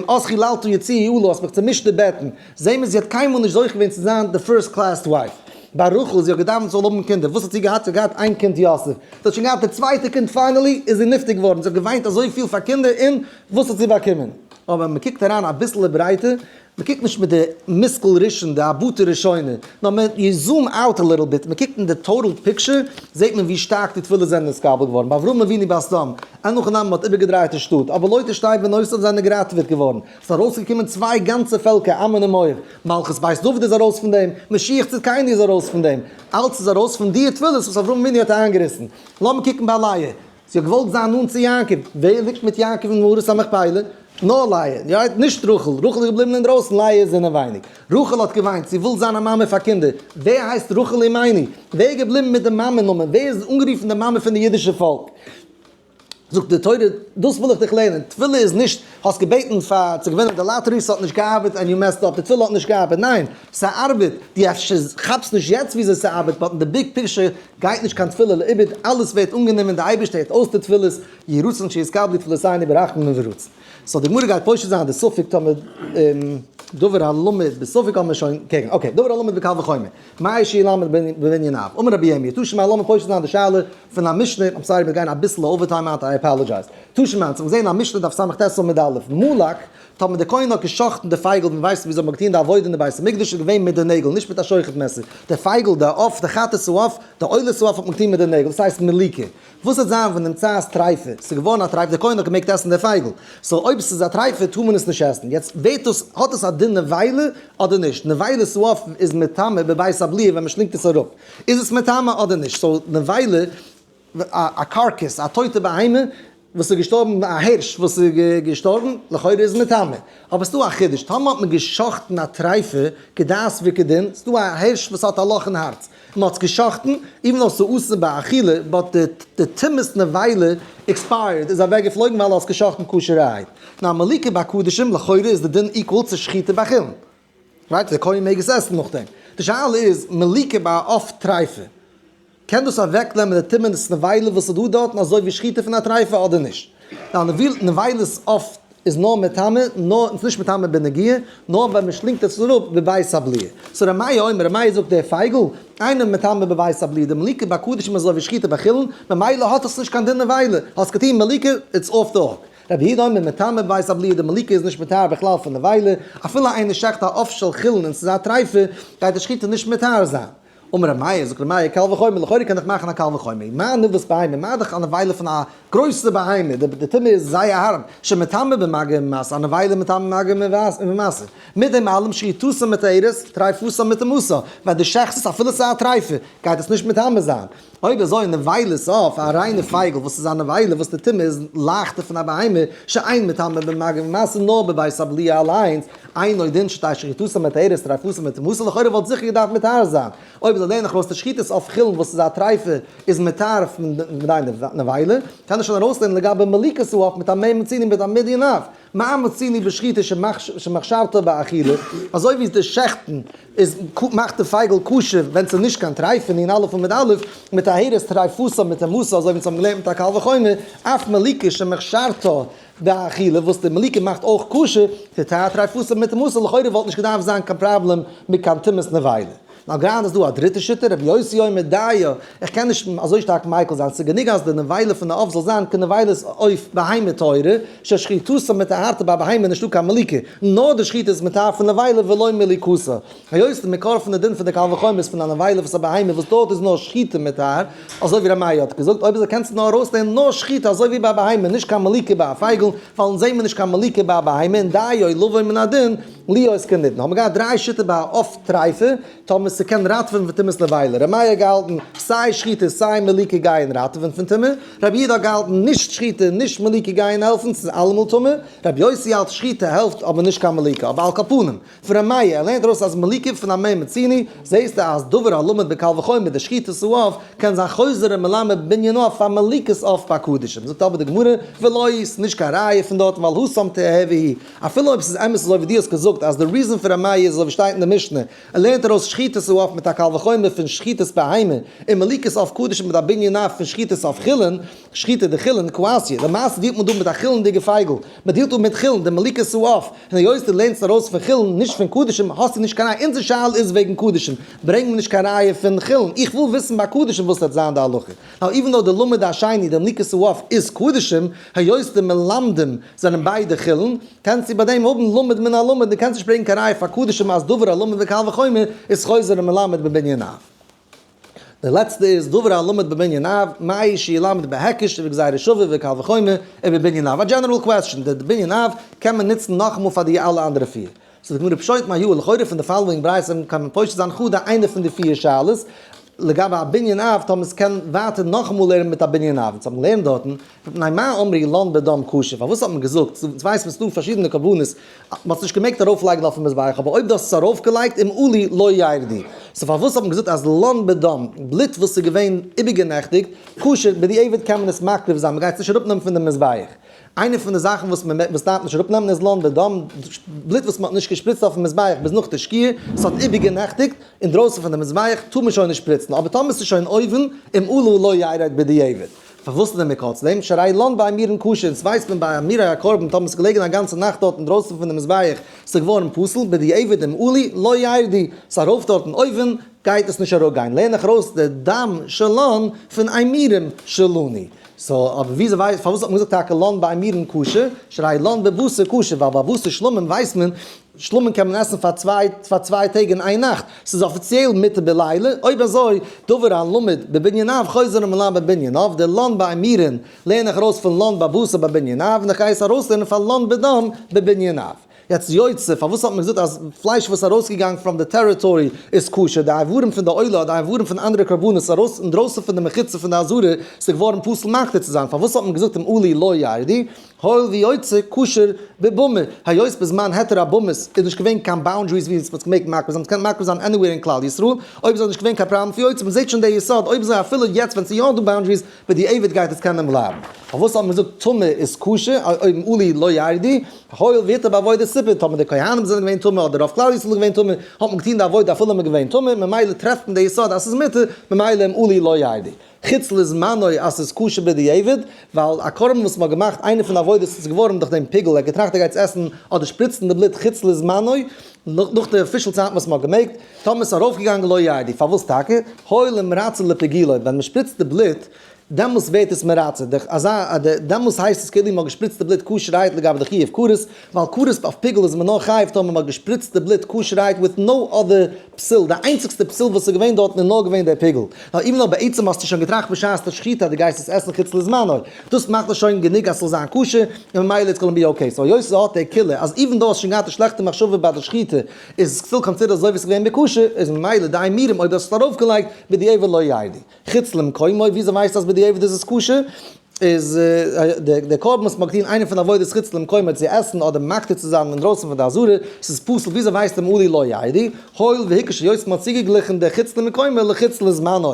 אז חללת יציעי עלה, האסט מיך צומישט די בעטן, זעהן מיר זי האט קיינמאל נישט זוכה געווען צו זיין די first class wife. ביי רחל, זי האט געדאווענט זי זאל האבן קינדער, וואס האט זי געהאט? זי האט געהאט איין קינד יוסף, זי האט שוין געהאט די צווייטע קינד finally איז זי נפטר געווארן, זי האט געוויינט אזויפיל פאר קינדער און וואס האט זי באקומען? אבער מען קוקט אריין אביסל ברייטער, מען קוקט נישט מיט די מושכל ראשון, די הבטה ראשונה, נאר מען you zoom out a little bit, מען קוקט אין די total picture, זעט מען ווי שטארק די תפילות זענען נתקבל געווארן, ביי אברהם אבינו ביי סדום, אין הכי נמי מען האט איבערגעדרייט די שטאט, אבער לוט ושתי בנותיו זענען געראטעוועט געווארן, ס'איז ארויסגעקומען צוויי גאנצע פעלקער עמון און מואב, מלכות בית דוד איז ארויס פון דעם, משיח צדקינו איז ארויס פון דעם, אלץ איז ארויס פון די תפילות וואס אברהם אבינו האט איינגעריסן. לאמיר קוקן ביי לאה, זי האט געוואלט זיין נאנט צו יעקב, ווער ליגט מיט יעקב אין מערת המכפלה? נאר לאה, יא, נישט רחל, רחל איז געבליבן אינדרויסן, לאה איז אינעווייניג. רחל האט געוויינט, זי וויל זיין א מאמע פאר קינדער, ווער הייסט רחל אמנו? ווער איז געבליבן מיט די מאמע נאמען? ווער איז אנגערופן די מאמע פון די אידישע פאלק? זאגט די תורה, דאס וויל איך דיך לערנען, תפילה איז נישט האסט געבעטן פאר צו געווינען די lottery, ס'האט נישט געארבעט and you messed up, די תפילה האט נישט געארבעט, ניין, ס'ארבעט, דו אפשר כאפסט נישט יעצט וויאזוי ס'ארבעט, but אין די big picture גייט נישט קיין תפילה לאיבוד, אלעס ווערט אנגענומען, די אייבערשטער הערט אויס די תפילות, יהי רצון שיתקבלו תפילותינו ברחמים וברצון. so די גמרא גייט פושט זיין די ספק טאמער דבר הלמד בספק האבן מיר שוין קעגן, okay, דבר הלמד בקל וחומר, מאי שילמד בבנין אב, אמר רבי ירמי', תא שמע לאמיר פושט זיין די שאלה פון א משנה, I'm sorry מיר גייען אביסל overtime היינט I apologize, תא שמע אונז האבן געזען א משנה דף סט עמוד א', מלק, טאמער די כהן האט גע'שחט'ן די פייגל מען ווייסט וויאזוי מען האט געטון די עבודה אין די בית המקדש איז געווען מיט די נעגל נישט מיט א שוחט מעסער, די פייגל די עוף די חטאת העוף די עולת העוף האט מען געטון מיט די נעגל דאס הייסט מליקה. וואס וועט זיין ווען נמצאת טריפה, ס'איז געווארן א טריפה, דער כהן האט געמעגט עסן די פייגל, so אויב ס'איז א טריפה טאר מען עס נישט עסן, יעצט ווערט דאס, האט עס א דין נבילה אדער נישט, נבילת העוף איז מטמא בבית הבליעה ווען מ'שלינגט עס אראפ, איז עס מטמא אדער נישט, so נבילה, א carcass, א טויטע בהמה וואס איז געשטארבן, א הערש וואס איז געשטארבן, לכאורה איז מטמא, אבער ס'דא א חידוש, טאמער האט מען גע'שחט'ן א טריפה כדת וכדין, ס'דא א הערש וואס האט א לאך אין הארץ, מען האט עס געשחט'ן, even though ס'איז אסור באכילה, but די טומאת נבילה expired, איז אוועק געפלויגן ווייל האסט געשחט'ן כשר'ערהייט. נאר מליקה ביי קדשים, לכאורה איז די דין equal צו שחיטה ביי חולין. right? די כהן מעג עס עסן נאכדעם. די שאלה איז, מליקה ביי א עוף טריפה, קען דאס אוועק נעמען די טומאת נבילה וואס איז דא דארטן אזוי ווי שחיטה פון א טריפה אדער נישט? נאר נבילת עוף איז נאר מטמא, נאר איז נישט מטמא בנגיעה, נאר ווען מען שלינגט עס אראפ בבית הבליעה. so ר' מאיר אומר, ר' מאיר זאגט דער פייגל, אינו מטמא בבית הבליעה, די מליקה ביי קדשים איז אזוי ווי שחיטה ביי חולין, ממילא האט עס נישט קיין דין נבילה, האסט געטון מליקה, it's off the hook. רבי יהודה אומר מטמא בבית הבליעה, די מליקה איז נישט מטהר בכלל פון נבילה, אפילו איינער שעכט א עוף של חולין און ס'איז א טריפה, גייט די שחיטה נישט מטהר זיין. אמר ר' מאיר, זאגט ר' מאיר, קל וחומר, לכאורה קען איך מאכן א קל וחומר, מה נבלת בהמה, מה דאך א נבילה פון א גרויסע בהמה, די טומאה איז זייער הארב, שמטמא במגע ובמשא, א נבילה מטמא במגע ובמשא, מיט דעם אלעם שחיטתה מטהרת, טריפתה מטמאתה, ווען דו שעכטסט עס אפילו ס'איז א טריפה, גייט עס נישט מטמא זיין. אויב אזוי נבילת עוף, א ריינע פייגל וואס איז א נבילה וואס די טומאה איז לייכטער פון א בהמה, שאין מטמא במגע ובמשא נאר בבית הבליעה אליינס, אינו דין שתהא שחיטתו מטהרת טריפתו מטמאתו לכאורה וואלט זיכער געדארפט מטהר זיין, אויב זאל לערנען ארויס די שחיטת עוף חולין וואס איז א טריפה איז מטהר פון די נבילה, קען ער שוין ארויסלערנען לגבי מליקת העוף מיט א מה מצינו מיט א בנין אב, מה מצינו בשחיטה שמכשרתו באכילה, אזוי ווי די שעכטן איז מאכט די פייגל כשר ווען ס'איז נישט קיין טרייפה נון אלף און מיט אלף, מטהרת טריפתו מטמאתו אזוי ווי אונז האבן געלערנט מיט א קל וחומר, אף מליקה שמכשרתו באכילה וואס די מליקה מאכט אויך כשר, תטהר טריפתו מטמאתו לכאורה וואלט נישט געדארפט זיין קיין פראבלעם מיט קיין טומאת נבילה. נאר גראדע איז דא א דריטע שיטה, רבי יוסי אומר דיו, איך קען נישט אזוי שטארק מיקל זיין, ס'איז גענוג אז די נבילה פון די עוף זאל זיין כנבילת עוף בהמה טהורה, ששחיטתה מטהרתה ביי בהמה נישטא קיין מליקה, נאר די שחיטה איז מטהר פון נבילה ולא מליקתה. היות די מקור פון די דין פון די קל וחומר איז פון א נבילה וואס א בהמה וואס דארט איז נאר שחיטה מטהר, אזוי ווי ר' מאיר האט געזאגט, אויב אזוי קענסטו נאר ארויסלערנען נאר שחיטה אזוי ווי ביי א בהמה, נישט קיין מליקה ביי א פייגל, ווייל אונז זעהן מיר נישט קיין מליקה ביי א בהמה, און דיו לבוא מן הדין להיות כנידון. האבן מיר געהאט דריי שיטות ביי א עוף טריפה, טאמער ס'קען ראטעווען פון טומאת נבילה. ר' מאיר האט געהאלטן סיי שחיטה סיי מליקה גייען ראטעווען פון טומאה, רבי יהודה האט געהאלטן נישט שחיטה נישט מליקה גייען העלפן, ס'איז אלעמאל טמא, רבי יוסי האלט שחיטה העלפט אבער נישט קיין מליקה, אבער על כל פנים, פון ר' מאיר, ער לערנט ארויס אז מליקה פון א מה מצינו, זעהסטו אז דבר הלמד בקל וחומר די שחיטת העוף קען זיין חוזר ומלמד בנין אב פאר מליקת עוף ביי קדשים, זאגט אבער די גמרא, ולא איז נישט קיין ראיה פון דארטן ווייל התם תיהוי היא, אפילו אויב ס'איז אמת אזוי ווי דו האסט געזאגט אז די reason פון ר' מאיר איז אזוי ווי שטייט אין די משנה, ער לערנט ארויס שחיטת העוף מיט א קל וחומר פון שחיטת בהמה, און מליקת עוף קדשים מיט א בנין אב פון שחיטת עוף חולין, שחיטה דחולין קאתיא, למעשה דיעלט מען דא מיט א חולין'דיגע פייגל, מען דיעלט דא מיט חולין, די מליקת העוף, און היות דו לערנסט ארויס פון חולין נישט פון קדשים האסטו נישט קיין ראיה, אונזער שאלה איז וועגן קדשים, ברענג מיר נישט קיין ראיה פון חולין, איך וויל וויסן ביי קדשים וואס וועט זיין די הלכה, now even though די למד השני די מליקת העוף איז קדשים, היות די מלמדים זענען ביידע חולין, קענסטו ביי דעם האבן למד מן הלמד, דו קענסט נישט ברענגען קיין ראיה פאר קדשים אז דבר הלמד בקל וחומר איז חוזר ומלמד בבנין אב. די לעצטע איז דבר הלמד בבנין אב, מהו שילמד בהיקש ובגזירה שווה וקל וחומר ובבנין אב. א general question, די בנין אב קען מען נוצן נאכאמאל פאר די אלע אנדערע פיר. so די גמרא פשוט מה יאה, לכאורה פון די following ברייתא קען מען פושט זיין חדא איינע פון די פיר שאלות, לגבי א בנין אב טאמער ס'קען ווייטער נאכאמאל לערנען מיט א בנין אב, אונז האבן געלערנט דארטן, מפני מה אמרו לן בדם כשר, פארוואס האט מען געזאגט, אונז ווייסן מיר ס'דא פארשידענע קרבנות, מען האט עס נישט געמעגט ארויפלייגן אויפן מזבח, אבער אויב דו האסט עס ארויפגעלייגט אם עלו לא ירדו, so פארוואס האט מען געזאגט אז לן בדם, בלוט וואס איז געווען איבערגענעכטיגט, כשר, בדיעבד קען מען עס מקריב זיין, מען גייט עס נישט אראפנעמען פון די מזבח. איינע פון די זאכן וואס מען וואס דארף נישט אראפנעמען איז לן בדם, בלוט וואס מען האט נישט געשפריצט אויפן מזבח ביז נאך די שקיעה, ס'האט איבערגענעכטיגט אינדרויסן פון די מזבח, טאר מען שוין נישט שפריצן, אבער טאמער ס'איז שוין אויבן, אם עלה לא ירד בדיעבד. פארוואס איז דער מקור צו דעם? שהרי לן באימורין כשר, אונז ווייסט מען ביי אימורי הקרבן טאמער ס'איז געלעגן א גאנצע נאכט דארט אינדרויסן פון די מזבח, ס'איז געווארן פסול, בדיעבד אם עלה לא ירדו, ס'איז ארויף דארטן אויבן, גייט עס נישט אראפגיין, לערן איך ארויס די דם שלן פון אימורים שלנו. so אבער וויאזוי ווייסט, פארוואס האט מען געזאגט טאקע לן באימורין כשר, שהרי לן בבשר כשר, ווייל ביי בשר שלמים ווייסט מען, שלמים קען מען עסן פאר 2 טעג און איין נאכט, ס'איז אפיציעל מותר בלילה, אויב אזוי, דבר הלמד בבנין אב חוזר ומלמד בבנין אב, די לן באימורין לערן איך ארויס פון לן בבשר בבנין אב, און איך גיי עס ארויסלערנען פאר לן בדם בבנין אב. יעצט יוצא, פארוואס האט מען געזאגט אז פלייש וואס איז ארויסגעגאנגען from די territory איז כשר, די איברים פון די עולה אדער איברים פון אנדערע קרבנות איז ארויס אינדרויסן פון די מחיצה פון די עזרה, ס'איז געווארן פסול מקטיר צו זיין, פארוואס האט מען געזאגט אם עלה לא ירדו, הואיל ויוצא כשר בבמה, היות בזמן היתר הבמות איז נישט געווען קיין boundaries ווי מ'האט געמעגט מקריב זיין, מ'קען מקריב זיין anywhere אין כלל ישראל, אויב איז נישט געווען קיין פראבלעם פון יוצא, מ'זעט שוין די יסוד, אויב אזוי אפילו יעצט ווען ס'איז יא דא boundaries, בדיעבד גייט עס קענען בלייבן. פארוואס האט מען געזאגט טמא איז כשר, אויב עלה לא ירדו, הואיל והותר בעבודת ציבור, טאמער די כהנים זענען געווען טמא אדער רוב כלל ישראל איז געווען טמא, האט מען געטון די עבודה אפילו מ'איז געווען טמא, ממילא טרעפט מען די יסוד אז ס'איז מותר, ממילא אם עלה לא ירדו. חוץ לזמנו אז ס'איז כשר בדיעבד, ווייל א קרבן וואס מ'האט געמאכט איינע פון די עבודות איז געווארן דורך דעם פיגול, ער האט געטראכט ער גייט עס עסן אדער שפריצן די בלוט חוץ לזמנו, נאך די official צייט וואס מ'האט געמעגט, טאמער ס'איז ארויפגעגאנגען לא ירדו, פארוואס טאקע? הואיל ומרצה לפיגולו, ווען מ'שפריצט די בלוט, דעמאלס ווערט עס מרצה, אזא, דעמאלס הייסט עס כאילו מ'האט געשפריצט די בלוט כשר'הייט לגבי די חיוב כרת, ווייל כרת אויף פיגול איז מען נאר חייב טאמער מ'האט געשפריצט די בלוט כשר'הייט with no other פסול, די איינציגסטע פסול וואס איז געווען דארטן איז נאר געווען דער פיגול. נאר even אויב בעצם האסטו שוין געטראכט בשעת די שחיטה אז דו גייסט עס עסן חוץ לזמנו, דאס מאכט עס שוין גענוג אז ס'זאל זיין כשר, און ממילא it's gonna be okay. so היות ס'האט די קולא אז even דו האסט שוין געהאט די שלעכטע מחשבה ביי די שחיטה, איז עס still considered אזוי ווי ס'איז געווען בכשר, איז ממילא די אימורים אויב דו האסט עס ארויפגעלייגט בדיעבד לא ירדו. חוץ למקומו, וויאזוי ווייסטו אז בדיעבד איז עס כשר? איז דער קרבן וואס מ'האט געטון איינע פון די עבודות חוץ למקומו צו עסן אדער מקטיר צו זיין אינדרויסן פון די עזרה, ס'איז פסול, וויאזוי ווייסטו אם עלה לא ירדו? הואיל והקיש היות מ'האט צוגעגליכן דער חוץ למקומו לחוץ לזמנו.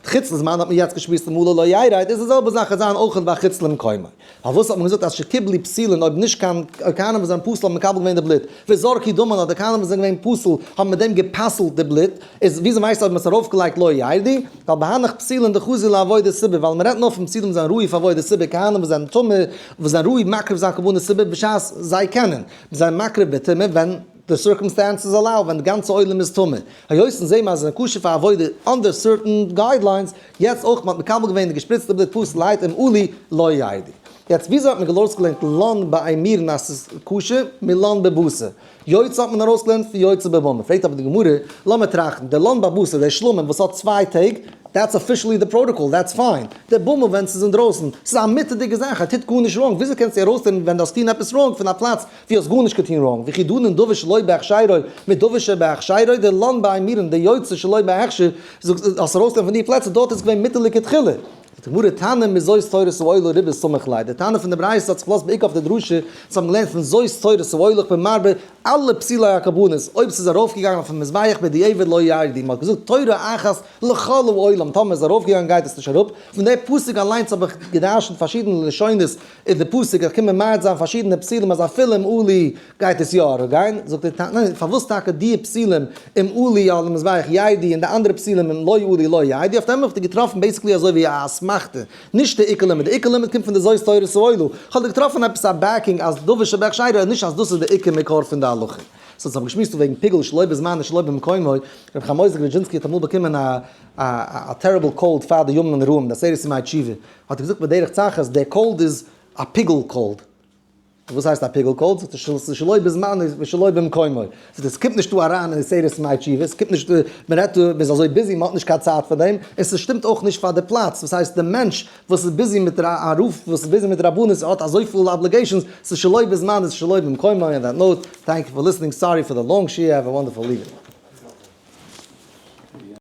חוץ לזמנו האט מען יעצט געשמועסט אם עלה לא ירד, איז די זעלבע זאך זיין אויך ביי חוץ למקומו. פארוואס האט מען געזאגט אז שקיבלו פסולין אויב נישט קיין כהנים וואס זענען פסול האבן מקבל געווען די בלוט, וזרקו דמן אדער כהנים וואס זענען געווען פסול האבן מיט דעם גע'פסל'ט די בלוט, איז וויאזוי ווייסטו אויב מען האט עס ארויפגעלייגט לא ירדו? ווייל בהנך פסולין דחזו לעבודת ציבור, ווייל מען רעדט נאר פון פסולים וואס זענען ראוי פאר עבודת ציבור, כהנים וואס זענען טמא וואס זענען ראוי מקריב זיין קרבנות ציבור בשעת זיי קענען, זיי זענען מקריב בטומאה ווען די circumstances allow, ווען די גאנצע עולם איז טמא. היות אונז זעהן מיר אז עס איז כשר פאר עבודה under certain guidelines, יעצט אויך מען האט מקבל געווען די געשפריצטע בלוט פסול לייט אם עלה לא ירדו. יעצט וויאזוי האט מען ארויסגעלערנט לן באימורין אז ס'איז כשר מלן בבשר? יוצא האט מען ארויסגעלערנט פון יוצא בבמה. פרעגט אבער די גמרא, לאמיר טראכטן, דער לן בבשר, דער שלמים וואס האט 2 טעג, that's officially the protocol, that's fine. דער במה ווען ס'איז אינדרויסן, ס'איז א מותר'דיגע זאך, ער טוט גארנישט wrong, וויאזוי קענסטו ארויסלערנען ווען דו האסט געטון עפעס wrong פון א פלאץ ווי האסט גארנישט געטון wrong, וכי דנין דבר שלא בהכשרו מדבר שבהכשרו, דער לן באימורין, דער יוצא שלא בהכשר, זאגסט האסט ארויסגעלערנט פון די פלעצער, דארט איז געווען מותר לכתחילה. זאגט די גמרא, תנא מזאת תורת העולה רבה סמך ליה, די תנא פון די ברייתא האט זיך געלאזט בעיקר אויף די דרשה וואס האבן געלערנט פון זאת תורת העולה איך בין מרבה אלע פסולי הקרבנות, אויב ס'איז ארויפגעגאנגען אויפן מזבח בדיעבד לא ירדו, מ'האט געזאגט תורה אחת לכל העולם, טאמער איז ארויפגעגאנגען גייט עס נישט אראפ, פון די פסוק אליינס האב איך געדרשנט פארשידענע לשונות אין די פסוק, איך קען ממעט זיין פארשידענע פסולים אז אפילו אם עלה גייט עס יא אראפגיין, זאגט ער, ניין, פארוואס טאקע די פסולים אם עלה על המזבח ירדו און די אנדערע פסולים אם לא עלה לא ירדו, אויף דעם האב איך געטראפן basically אזוי ווי א אסמכתא, נישט די עיקר לימוד, די עיקר לימוד קומט פון די זאת תורת העולה, איך האב געטראפן עפעס א backing אז דבר שבהכשרו, נישט אז דאס איז די עיקר מקור פון די הלכה. so אונז האבן געשמועסט דא וועגן פיגול שלא בזמן און שלא במקומו, רבי חיים עוזר גראדזשינסקי האט אמאל באקומען א א terrible cold פאר די ימים נוראים, די עשרת ימי תשובה, האט ער געזאגט בדרך צחות דער cold איז א פיגול cold. וואס הייסט א פיגול cold? זאגט ער ס'איז שלא בזמנו ושלא במקומו. זאגט ער ס'קומט נישט דא אריין אין עשרת ימי תשובה, ס'קומט נישט, מ'רעדט דא, מ'איז אזוי busy מ'האט נישט קיין צייט פאר דעם, און ס'שטימט אויך נישט פאר די פלאץ, וואס הייסט די מענטש וואס איז busy מיט א רב וואס איז busy מיט רבנות האט אזויפיל obligations, ס'איז שלא בזמנו ס'איז שלא במקומו, on that note, thank you for listening, sorry for the long שיעור, have a wonderful evening.